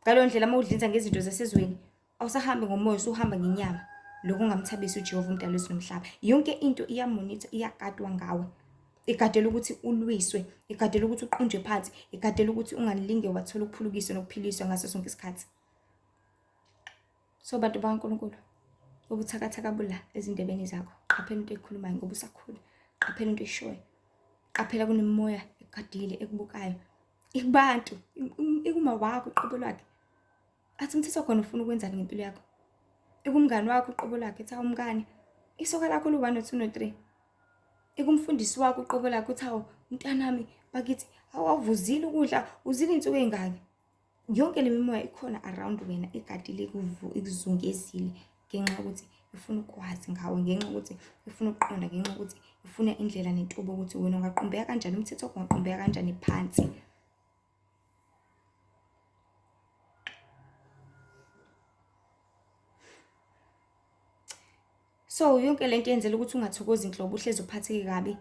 Ngaleyo ndlela uma udlinza ngezinto zasezweni awusahambi ngomoya, usuhamba ngenyama. Lokho kungamthabisa uJehova umdali wezulu nomhlaba. Yonke into iyamonithwa, iyagadwa ngawe. Igadela ukuthi ulwiswe, igadela ukuthi uqunjwe phansi, igadela ukuthi ungalinge wathola ukuphulukiswa nokuphiliswa ngaso sonke isikhathi. So bantu bakaNkulunkulu, ubuthakathaka bula ezindebeni zakho. Qaphela into oyikhulumayo ngoba usakhula. Qaphela into oyishoyo. Qaphela kunemimoya ekugadile, ekubukayo. Ikubantu, ikuma wakho uqobo lwakhe. Athi umthetho khona ufuna ukwenzani ngempilo yakho. Ikumngani wakho uqobo lwakhe, ethi awumngani. Isoka lakho lu-1 no 2 no 3. Ikumfundisi wakho uqobo lakhe, uthi hawu mntanami bakithi awuvuzile ukudla, uzile iy'nsuku ey'ngaki. Yonke le mimoya ikhona around wena, igadile, ikuzungezile ngenxa yokuthi ifuna ukwazi ngawe, ngenxa yokuthi ifuna ukuqonda, ngenxa yokuthi ifuna indlela nentuba ukuthi wena ungaqumbeka kanjani, umthetho wakho ungaqumbeka kanjani phansi. So yonke lento yenzela ukuthi ungathokozi nhlobo, uhlezi uphatheke kabi,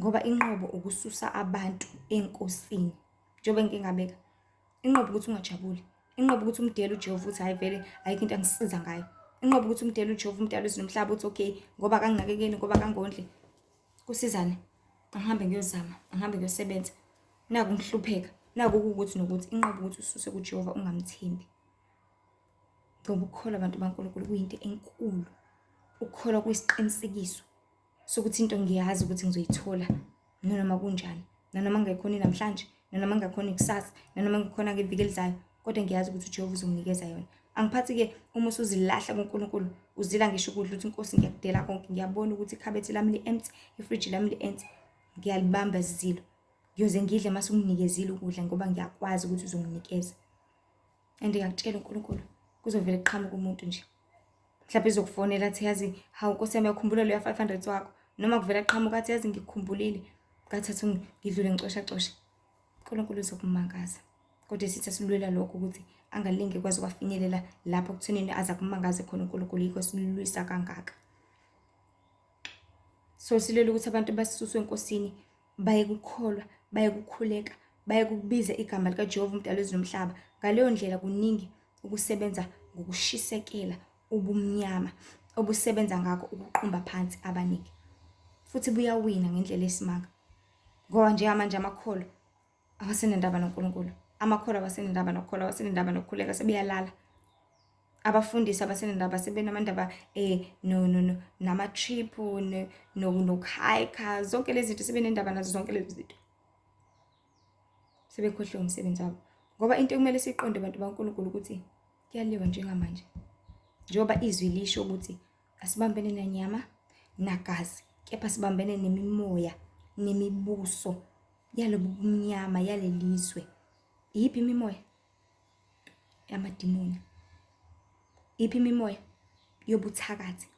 ngoba inqobo ukususa abantu enkosini. Njengoba ngike ngabeka, inqobo ukuthi ungajabuli, inqobo ukuthi umdele uJehova uthi hayi vele ayikho into angisiza ngayo. Inqobo ukuthi umdele uJehova umdali wezulu nomhlaba uthi okay ngoba akanginakekeli, ngoba akangondli. Kusizane, angihambe ngiyozama, angihambe ngiyosebenza. Naku ngihlupheka, naku ukuthi nokuthi, inqobo ukuthi ususe kuJehova ungamthembi. Ngoba ukukholwa abantu baNkulunkulu kuyinto enkulu. Ukukholwa kuyisiqinisekiso sokuthi into ngiyazi ukuthi ngizoyithola nanoma kunjani, nanoma ngingayikhoni namhlanje, nanoma ngingakhoni kusasa, nanoma ngikhona ngeviki elizayo. Kodwa ngiyazi ukuthi uJehova uzonginikeza yona. Angiphathi-ke uma usuzilahla kuNkulunkulu, uzila ngisho ukudla uthi Nkosi ngiyakudela konke, ngiyabona ukuthi ikhabethe lami li-empty, ifriji lami li-empty, ngiyalibamba izilo. Ngiyoze ngidle uma sunginikezile ukudla ngoba ngiyakwazi ukuthi uzonginikeza. And ngiyakutshela uNkulunkulu kuzovele kuqhamuke umuntu nje. Mhlawumbe izokufonela athi yazi hawu Nkosi yami uyakhumbula loya 500 wakho noma kuvela qhamuka athi yazi ngikukhumbulile ngathatha ngidlule ngicosha cosha. uNkulunkulu uzokumangaza. Kodwa isitha silwela lokho ukuthi angalinge kwaze kwafinyelela lapho kuthenini aze akumangaze khona uNkulunkulu yikho silwisa kangaka. So silwela ukuthi abantu basisuswe enkosini baye kukholwa, baye kukhuleka, baye kukubiza igama likaJehova uMdali wezulu nomhlaba. Ngaleyo ndlela kuningi ukusebenza ngokushisekela ubumnyama obusebenza ngakho ukuqumba phansi abaningi. Futhi buyawina ngendlela esimanga. Ngoba njengamanje amakholwa awasenendaba noNkulunkulu. Amakholwa awasenendaba nokukholwa, awasenendaba nokukhuleka, sebeyalala. Abafundisi abasenendaba sebenamandaba eh no no no nama-trip nokuhayikha zonke lezi zinto sebenendaba nazo zonke lezi zinto. Sebekhohliwe umsebenzi wabo. Ngoba into ekumele siyiqonde bantu baNkulunkulu ukuthi kuyaliwa njengamanje. Njengoba izwi lisho ukuthi asibambene nanyama nagazi kepha sibambene nemimoya nemibuso yalobu bumnyama yalelizwe. Iyiphi imimoya? Yamadimoni. Iyiphi imimoya? Yobuthakathi.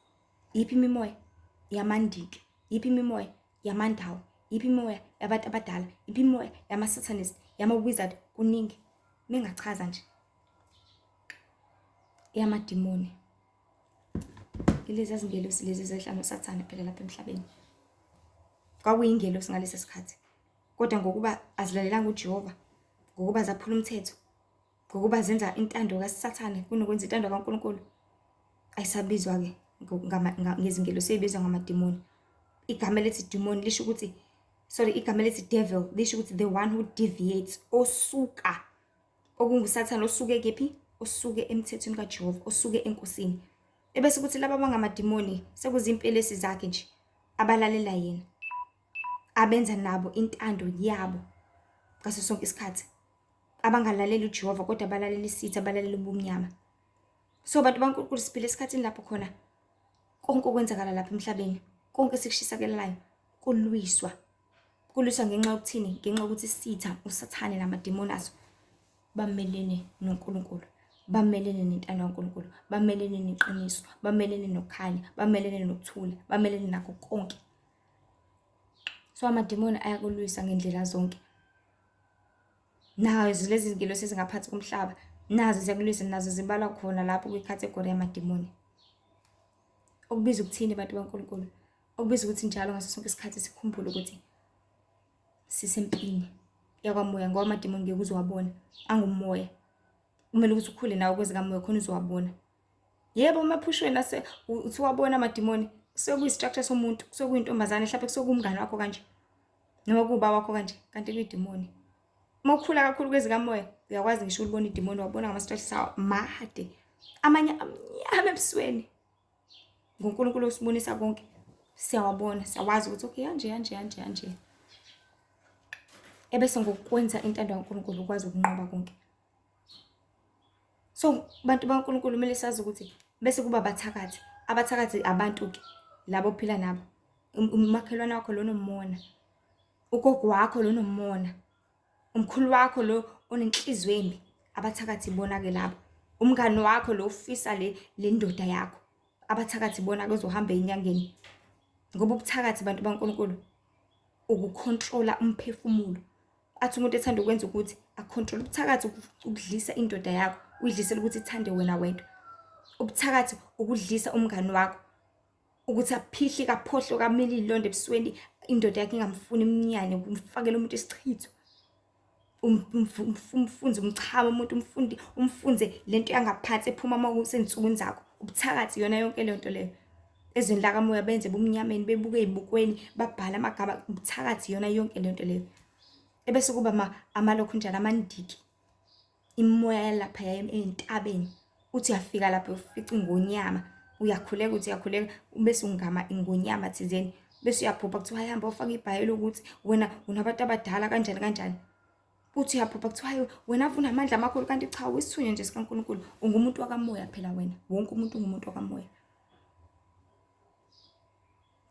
Iyiphi imimoya? Yamandiki. Iyiphi imimoya? Yamandawo. Iyiphi imimoya? Yabantu abadala. Iyiphi imimoya? Yama-satanist, yama-wizard. Kuningi. Mengachaza nje. Yamadimoni. Ilezi zingelosi lezi ezehla noSathane phela lapha emhlabeni. Kwakuyingelosi ngalesi sikhathi. Kodwa ngokuba azilalelanga uJehova, ngokuba zaphula umthetho, ngokuba zenza intando kaSathane kunokwenza intando kaNkulunkulu, ayisabizwa-ke ngezingelosi, seyibizwa ngamadimoni. Igama elithi demon lisho ukuthi, sorry, igama elithi devil lisho ukuthi the one who deviates, osuka, okunguSathane osuke kephi? Osuke emthethweni kaJehova, osuke enkosini. Ebese kuthi laba abangamadimoni sekuzimpelesi zakhe nje abalalela yena, abenza nabo intando yabo ngaso sonke isikhathi, abangalaleli uJehova kodwa abalalela isitha, abalalela ubumnyama. So bantu baNkulunkulu siphila esikhathini lapho khona konke okwenzakala lapha emhlabeni, konke esikushisakelelayo kulwiswa. Kulwiswa ngenxa yokuthini? Ngenxa yokuthi isitha uSathane namadimoni aso bamelene noNkulunkulu, bamelene nentando kaNkulunkulu, bamelene neqiniso, bamelene nokukhanya, bamelene nokuthula, bamelene nakho konke. So amadimoni ayakulwisa ngendlela zonke. Nazo lezi zingelosi ezingaphansi komhlaba nazo ziyakulwisa, nazo zibalwa khona lapho kwikhathegori yamadimoni. Okubiza ukuthini bantu baNkulunkulu? Okubiza ukuthi njalo ngaso sonke isikhathi sikhumbule ukuthi sisempini yakwamoya, ngoba amadimoni ngeke uzowabona, angumoya. Kumele ukuthi ukhule nawo kwezikamoya khona uzowabona. Yebo, emaphushweni ase uthi wabona amadimoni kusuke kuyi-structure somuntu, kusuke kuyintombazane, mhlawumbe kusuke kuwumngane wakho kanje noma kuwuba wakho kanje, kanti kuyidimoni. Uma ukhula kakhulu kwezikamoya uyakwazi ngisho ulibona idimoni, wabona ngama-structures awo made, amanye amnyama ebusweni. NguNkulunkulu osibonisa konke, siyawabona, siyawazi ukuthi okay kanje kanje kanje kanje. Ebese ngokwenza intando kaNkulunkulu ukwazi ukunqoba konke. So bantu baNkulunkulu kumele sazi ukuthi bese kuba abathakathi. Abathakathi abantu-ke labo ophila nabo. Umakhelwane wakho lo nomona, ugogo wakho lo nomona, umkhulu wakho lo onenhliziyo embi, abathakathi ibona-ke labo. Umngani wakho lo ofisa le le ndoda yakho, abathakathi ibona-ke ozohamba enyangeni. Ngoba ubuthakathi bantu baNkulunkulu ukukhontrola umphefumulo. Athi umuntu ethanda ukwenza ukuthi akhontrole ubuthakathi, ukudlisa indoda yakho, uyidlisele ukuthi ithande wena wedwa. Ubuthakathi ukudlisa umngani wakho ukuthi aphihle kaphohlo kamile ilonda ebusweni, indoda yakhe ingamfuni imnyane, umfakele umuntu isichitho, umfunze umchamo umuntu, umfundi umfunze lento yangaphansi ephuma uma usensukwini zakho. Ubuthakathi iyona yonke leyo nto leyo. Ezweni lakamoya benze bumnyameni, bebuke ey'bukweni, babhale amagama, ubuthakathi iyona yonke leyo nto leyo. Ebese kuba amalokhunjana amandiki, imimoya yalaphaya ey'ntabeni. Uthi uyafika lapha ufica ingonyama, uyakhuleka uthi uyakhuleka bese ungama ingonyama thizeni, bese uyaphupha kuthiwa hamba ufake ibhayi lokuthi wena unabantu abadala kanjani kanjani. Uthi uyaphupha kuthiwa hayi wena ave unamandla amakhulu, kanti cha, uyisithunywa nje sikaNkulunkulu. Ungumuntu wakamoya phela wena, wonke umuntu ungumuntu wakamoya.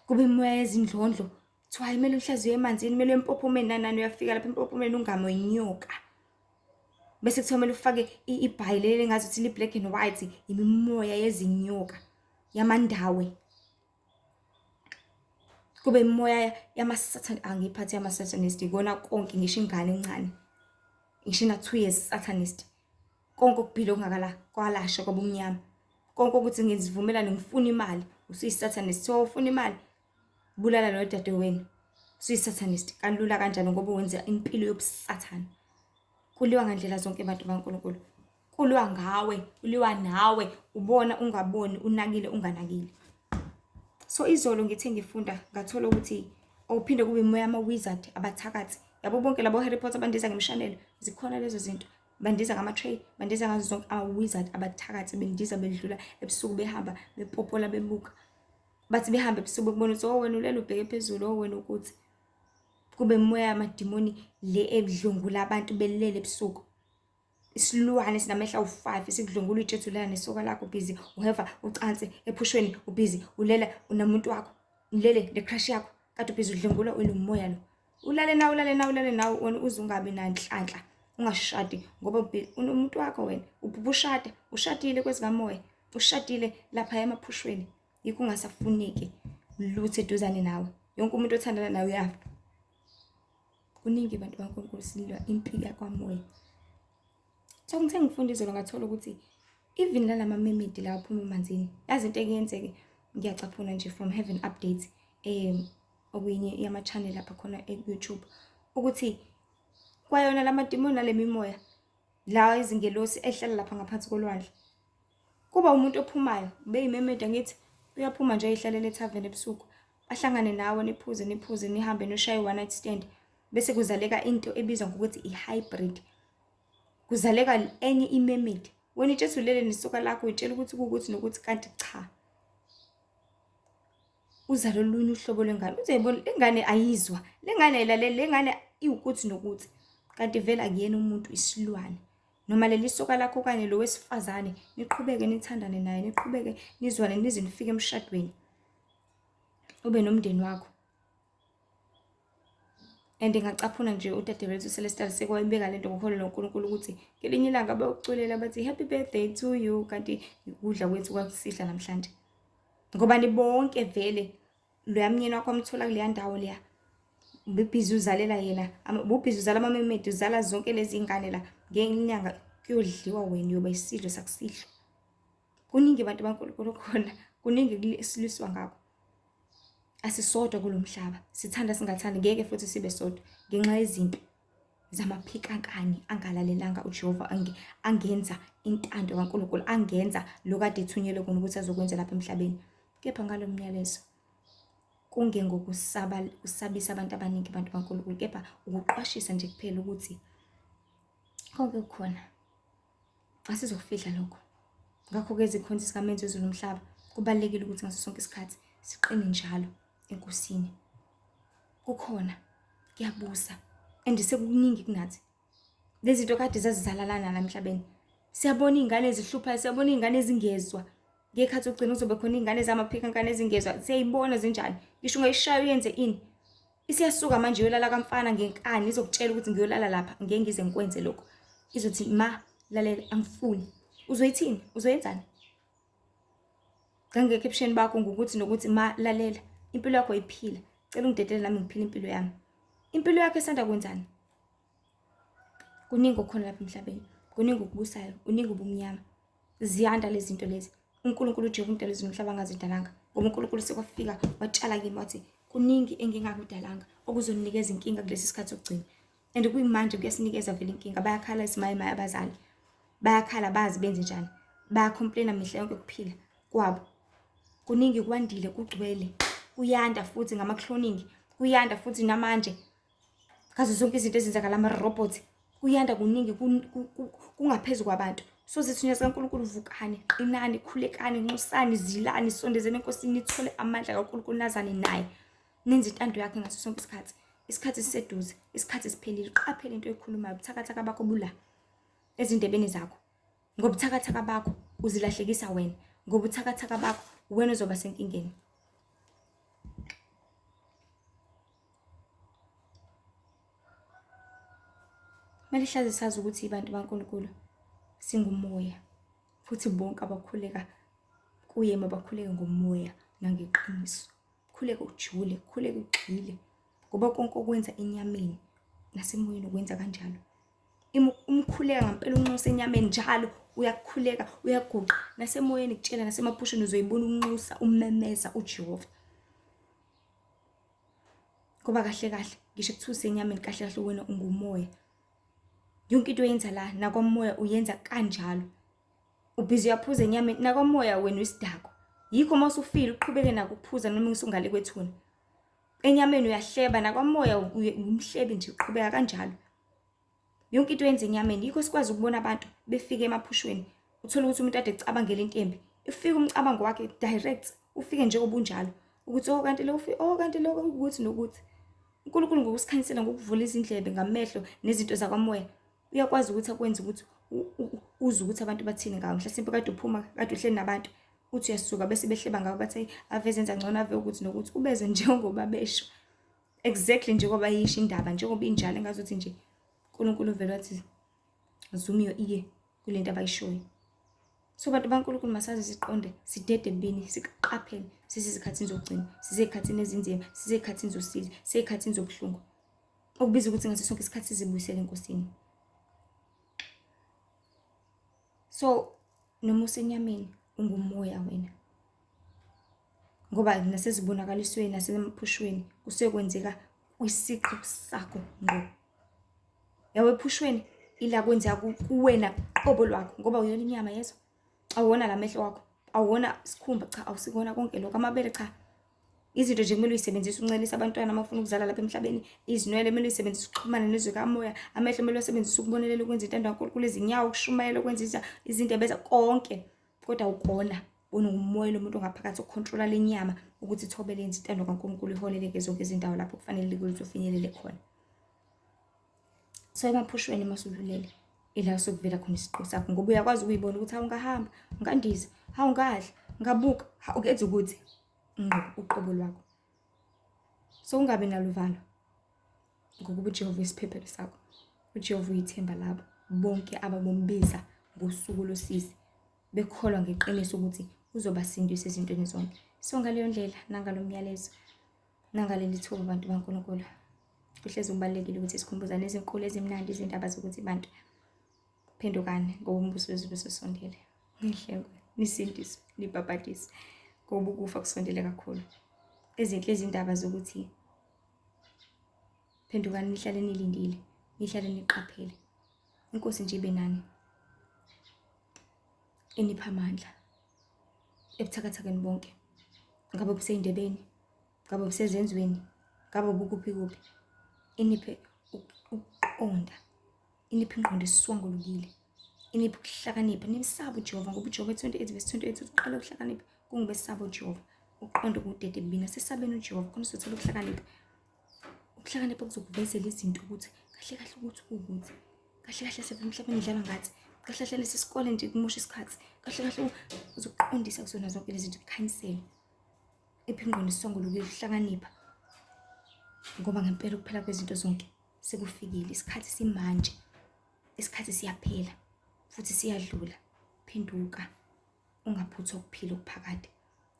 Kube imoya yezindlondlo, kuthiwa hayi kumele uhlaziye emanzini, kumele empophomeni nanani, uyafika lapha empophomeni ungame inyoka. Bese kuthiwa kumele ufake ibhayi leli engazuthi li-black and white, imimoya yezinyoka yamandawe. Kube imimoya yama-Satan, angiyiphathi yama-Satanist, ikona konke, ngisho ingane encane, ngisho ina-2 years Satanist. Konke okuphila okungakala kwalasha kwabumnyama. Konke ukuthi ngizivumelane ngifuna imali, usuyi-Satanist. So ufuna imali, bulala lo dadewenu. Usuyi-Satanist kalula kanjalo ngoba wenza impilo yobusathane. Kuliwa ngandlela zonke bantu baNkulunkulu. Kuliwa ngawe, kuliwa nawe, ubona ungaboni, unakile unganakile. So izolo ngithe ngifunda ngathola ukuthi awuphinde kube imoya ama-wizard, abathakathi. Yabo bonke labo Harry Potter bandiza ngemshanelo, zikhona lezo zinto. Bandiza ngama-tray, bandiza ngazo zonke ama-wizard, abathakathi bendiza bedlula ebusuku behamba bepopola bebuka. Bathi behamba ebusuku bekubona ukuthi oh wena ulele ubheke phezulu, oh wena ukuthi. Kube imoya yamadimoni le edlwengula abantu belele ebusuku. Isilwane sinamehlo awu-5 sikudlwengula uyitshethe ulela nesoka lakho, busy uheva ucansi ephushweni, ubhizi ulela unomuntu wakho, ulele ne-crush yakho, kade ubhizi udlwengula ulomoya lo. Ulale nawe, ulale nawe, ulale nawe, wena uze ungabi nanhlanhla, ungashadi ngoba unomuntu wakho wena, ubushada, ushadile kwezikamoya, ushadile lapha emaphushweni, yikho ungasafuneki lutho eduzane nawe. Yonke umuntu othandana nawe uyafa. Kuningi bantu baNkulunkulu, silwa impi yakwamoya. So ngithe ngifunda izolo ngathola ukuthi even nalama mermaid la aphuma emanzini, yazi into ekuyenzeke, ngiyacaphuna nje from Heaven Updates, okuyinye yama-channel lapha khona e-YouTube, ukuthi kwayona lamadimoni nale mimoya la izingelosi ehlala lapha ngaphansi kolwandle, kuba umuntu ophumayo beyi-mermaid, angithi uyaphuma nje ayihlalela ethaveni ebusuku, bahlangane nawe niphuze niphuze nihambe nishaye one night stand, bese kuzaleka into ebizwa ngokuthi i-hybrid, kuzaleka enye i-mermaid. Wena itshethe ulele nesoka lakho, uyitshela ukuthi kuwukuthi nokuthi, kanti cha, uzala olunye uhlobo lwengane. Uzoyibona le ngane ayizwa, le ngane ayilaleli, le ngane iwukuthi nokuthi, kanti vele akuyena umuntu, isilwane. Noma leli soka lakho okanye lo wesifazane, niqhubeke nithandane naye, niqhubeke nizwane nize nifike emshadweni, ube nomndeni wakho. And ngacaphuna nje udadewethu Celestial sekwayibeka lento ngokholo loNkulunkulu ukuthi ngelinye ilanga bayokuculela bathi happy birthday to you, kanti ukudla kwethu kwakusidla namhlanje. Ngoba nibonke vele loya myeni wakho amthola kuleya ndawo leya, ubhizi uzalela yena, ubhizi uzala ama-mermaid, uzala zonke lezi ngane la, ngenyanga kuyodliwa wena, uyoba isidlo sakusihlwa. Kuningi bantu baNkulunkulu khona, kuningi esilwiswa ngakho. Asisodwa kulo mhlaba, sithanda singathandi, ngeke futhi sibe sodwa ngenxa yezimpi zamaphikankani angalalelanga uJehova, angenza intando kaNkulunkulu, angenza lokade ethunyelwe kona ukuthi azokwenza lapha emhlabeni. Kepha ngalo myalezo kungengokusaba kusabisa abantu abaningi abantu baNkulunkulu, kepha ukuqwashisa nje kuphela ukuthi konke kukhona, asizokufihla lokho. Ngakho-ke izikhonzi zikaMenzi wezulu nomhlaba, kubalulekile ukuthi ngaso sonke isikhathi siqine njalo eNkosini. Kukhona, kuyabusa, and sekukuningi kunathi. Lezi zinto kade zazizalalana la emhlabeni. Siyabona iy'ngane ezihluphayo, siyabona iy'ngane ezingezwa. Ngekhathi ogcina kuzobe khona iy'ngane zamaphikankani ezingezwa, siyayibona zinjani. Ngisho ungayishaya uyenze ini. Isiyasuka manje iyolala kamfana ngenkani, izokutshela ukuthi ngiyolala lapha, ngeke ngize ngikwenze lokho. Izothi ma, lalela, angifuni. Uzoyithini? Uzoyenzani? Ngangekho ebusheni bakho ngokuthi nokuthi ma, lalela, impilo yakho ayiphila. Cela ungidedele nami ngiphile impilo yami. Impilo yakho esanda kwenzani? Kuningi okukhona lapha emhlabeni, kuningi okubusayo, kuningi ubumnyama. Ziyanda lezi zinto lezi. uNkulunkulu uJehova umdali wezulu nomhlaba angazidalanga, ngoba uNkulunkulu sekwafika watshala kimi wathi kuningi engingakudalanga okuzonikeza inkinga kulesi sikhathi sokugcina. And kuyimanje kuyasinikeza vele inkinga. Bayakhala isimayemaye abazali, bayakhala bazi benze njani, bayacomplaina mihla yonke kuphila kwabo. Kuningi kwandile, kugcwele, kuyanda futhi ngama-cloning, kuyanda futhi namanje ngazo zonke izinto ezenzakala, ama-robots kuyanda, kuningi kungaphezu kwabantu. So zithunywa zikaNkulunkulu, vukani, qinani, khulekani, nxusani, zilani, sondezeni eNkosini, nithole amandla kaNkulunkulu, nazane naye, nenze intando yakhe ngaso sonke isikhathi. Isikhathi siseduze, isikhathi siphelile. Qaphela into oyikhulumayo, ubuthakathaka bakho bula ezindebeni zakho. Ngobuthakathaka bakho uzilahlekisa wena, ngobuthakathaka bakho wena ozoba senkingeni. Kumele hlale sazi ukuthi abantu baNkulunkulu singumoya futhi bonke abakhuleka kuye mabakhuleke ngomoya nangeqiniso. Khuleka ujule, khuleka ugxile ngoba konke okwenza enyameni nasemoyeni ukwenza kanjalo. Umkhuleka ngampela unxusa enyameni njalo uyakhuleka uyaguqa nasemoyeni kutshela nasemaphusheni uzoyibona unxusa umemeza uJehova. Ngoba kahle kahle ngisho kuthiwa usenyameni kahle kahle wena ungumoya. Yonke into oyenza la nakwamoya uyenza kanjalo. Ubhizi uyaphuza enyameni nakwamoya wena uyisidakwa. Yikho uma usufile uqhubeke nako ukuphuza noma usungale kwethuna. Enyameni uyahleba nakwamoya umhlebi nje uqhubeka kanjalo. Yonke into oyenza enyameni yikho sikwazi ukubona abantu befika emaphushweni. Uthole ukuthi umuntu ade ecabangela into embi. Ufika umcabango wakhe direct, ufike njengoba unjalo. Ukuthi oh kanti lo oh kanti lo ukuthi nokuthi. uNkulunkulu ngokusikhanyisela ngokuvula izindlebe ngamehlo nezinto zakwamoya uyakwazi ukuthi akwenze ukuthi uzwe ukuthi abantu bathini ngawo. Mhlasimpe kade uphuma kade uhleli nabantu uthi uyasuka bese behleba ngawo bathi ave zenza ngcono ave ukuthi nokuthi ubeze njengoba besho. Exactly njengoba yisho indaba njengoba injalo engazuthi nje uNkulunkulu uvele wathi zoom your ear kulento abayishoyo. So bantu baNkulunkulu masazi siqonde sidede ebubini siqaphele sisezikhathini zokugcina sisezikhathini ezinzima sisezikhathini zosizi sisezikhathini zobuhlungu okubiza ukuthi ngaso sonke isikhathi sizibuyisele eNkosini. So noma usenyameni ungumoya wena ngoba nasezibonakalisweni nasemaphushweni kusuke kwenzeka kwisiqu sakho ngqo. Yabo ephushweni ila kwenzeka kuwena qobo lwakho ngoba uyona inyama yezwa. Awuwona la mehlo wakho, awuwona isikhumba cha, awusikona konke lokho, amabele cha. Izinto nje kumele uyisebenzise uncelise abantwana uma ufuna ukuzala lapha emhlabeni, izinwele kumele uyisebenzise ukuxhumana nezwe kamoya, amehlo kumele uwasebenzise ukubonelela ukwenza intando kaNkulunkulu, izinyawo ukushumayela ukwenza izindebe konke. Kodwa awukona wena ungumoya lomuntu ongaphakathi okhontrola le nyama ukuthi ithobele yenze intando kaNkulunkulu iholeleke zonke izindawo lapho kufanele ukuthi ufinyelele khona. So emaphushweni uma usululele ila sokuvela khona isiqu sakho ngoba uyakwazi ukuyibona ukuthi hawu ngahamba, ngandiza, hawu ngadla, ngabuka, ukenza ukuthi ngqo uqobo lwakho. So ungabi naluvalo ngokuba uJehova uyisiphephelo sakho. UJehova uyithemba labo bonke ababombiza ngosuku losizi bekholwa ngeqiniso ukuthi uzobasindisa ezintweni zonke. So ngaleyo ndlela nangalo myalezo nangaleli thuba bantu baNkulunkulu kuhlezi kubalulekile ukuthi sikhumbuzane izinkulu ezimnandi izindaba zokuthi bantu phendukani ngoba umbuso wezulu ususondele. Nihlengwe, nisindiswe, nibhabhadiswe ngoba ukufa kusondele kakhulu. Ezinhle izindaba zokuthi phendukani nihlale nilindile, nihlale niqaphele. Inkosi nje ibe nani. Inipha amandla ebuthakathakeni bonke. Ngabe buseyindebeni, ngabe busezenzweni, ngabe bukuphi kuphi. Iniphe ukuqonda, iniphe ingqondo esiswangulukile, iniphe ukuhlakanipha. Nimsabe uJehova ngoba uJehova 28 verse 28 uthi uqala ukuhlakanipha kungubesaba uJehova. Uqonde ukudede ebubini asesabeni uJehova khona uzothola ukuhlakanipha. Ukuhlakanipha kuzokuvezela izinto ukuthi kahle kahle ukuthi kuwukuthi kahle kahle sebe emhlabeni idlalwa ngathi kahle kahle lesi sikole nje kumosha isikhathi kahle kahle uzokuqondisa kuzona zonke lezi zinto kukhanyisele iphi ingqondo isongolukile ukuhlakanipha ngoba ngempela ukuphela kwezinto zonke sekufikile isikhathi simanje isikhathi siyaphela futhi siyadlula phenduka ungaphuthwa ukuphila okuphakade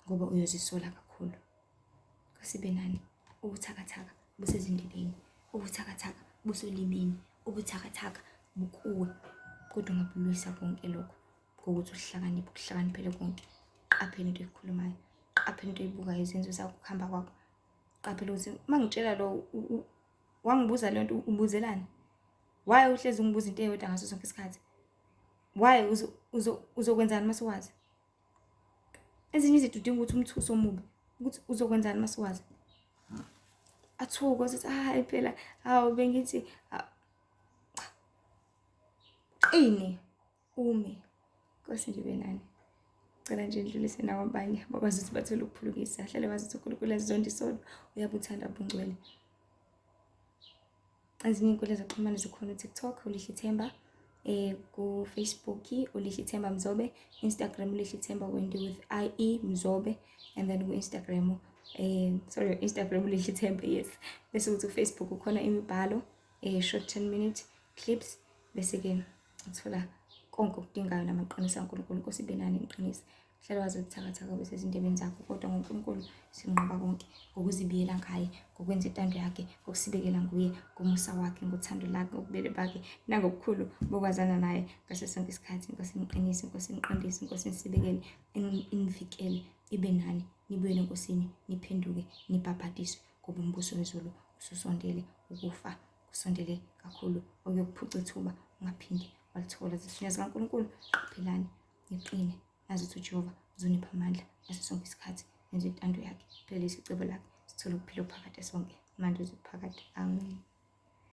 ngoba uyozisola kakhulu. Kasibe nani ubuthakathaka busezindebeni, ubuthakathaka busolimini, ubuthakathaka bukuwe kodwa ungabulwisa konke lokho ngokuthi uhlakaniphe ukuhlakaniphele konke. Qaphela into oyikhulumayo, qaphela into oyibukayo, izenzo zakho, ukuhamba kwakho. Qaphela ukuthi uma ngitshela lo wangibuza le nto ubuzelani? Why uhlezi ungibuza into eyodwa ngaso sonke isikhathi? Why uzokwenzani uma suwazi? Ezinye izinto udinga ukuthi umthuse omubi ukuthi uzokwenzani uma suwazi. Athuke ukuthi hayi phela hawu bengithi qine ume. Nkosi nje benani. Cela nje ndlulise nakwabanye bakwazi ukuthi bathole ukuphulukisa. Hlale wazi ukuthi uNkulunkulu azonda isono uyabuthanda ubungcwele. Ezinye iy'nkundla zokuxhumana zikhona u-TikTok, uLihle Ithemba, ku-Facebook uLihle Ithemba Mzobe, Instagram uLihle Ithemba Wendy with IE Mzobe, and then ku-Instagram sorry, Instagram uLihle Ithemba, yes. Bese kuthi ku-Facebook kukhona imibhalo, short 10 minute clips, bese-ke uthola konke okudingayo namaqiniso kaNkulunkulu. Inkosi ibe nani, niqinise. Hlala wazi ubuthakathaka besezindebeni zakho, kodwa ngoNkulunkulu sinqoba konke, ngokuzibiyela ngaye, ngokwenza intando yakhe, ngokusibekela nguye, ngomusa wakhe, ngothando lakhe, ngobubele bakhe, nangobukhulu bokwazana naye ngaso sonke isikhathi. Inkosi iniqinise, Inkosi iniqondise, Inkosi inisibekele, inivikele, ibe nani, nibuyele eNkosini, niphenduke, nibhabhadiswe, ngoba umbuso wezulu ususondele, ukufa kusondele kakhulu, okuyokuphuca ithuba ungaphinde walithola. Zithunywa zikaNkulunkulu, qaphelani, niqine, nazi ukuthi uJehova uzonipha amandla ngaso sonke isikhathi, nenze intando yakhe, phelelise icebo lakhe, sithole ukuphila okuphakade sonke, amandla ezokuphakade. Amen.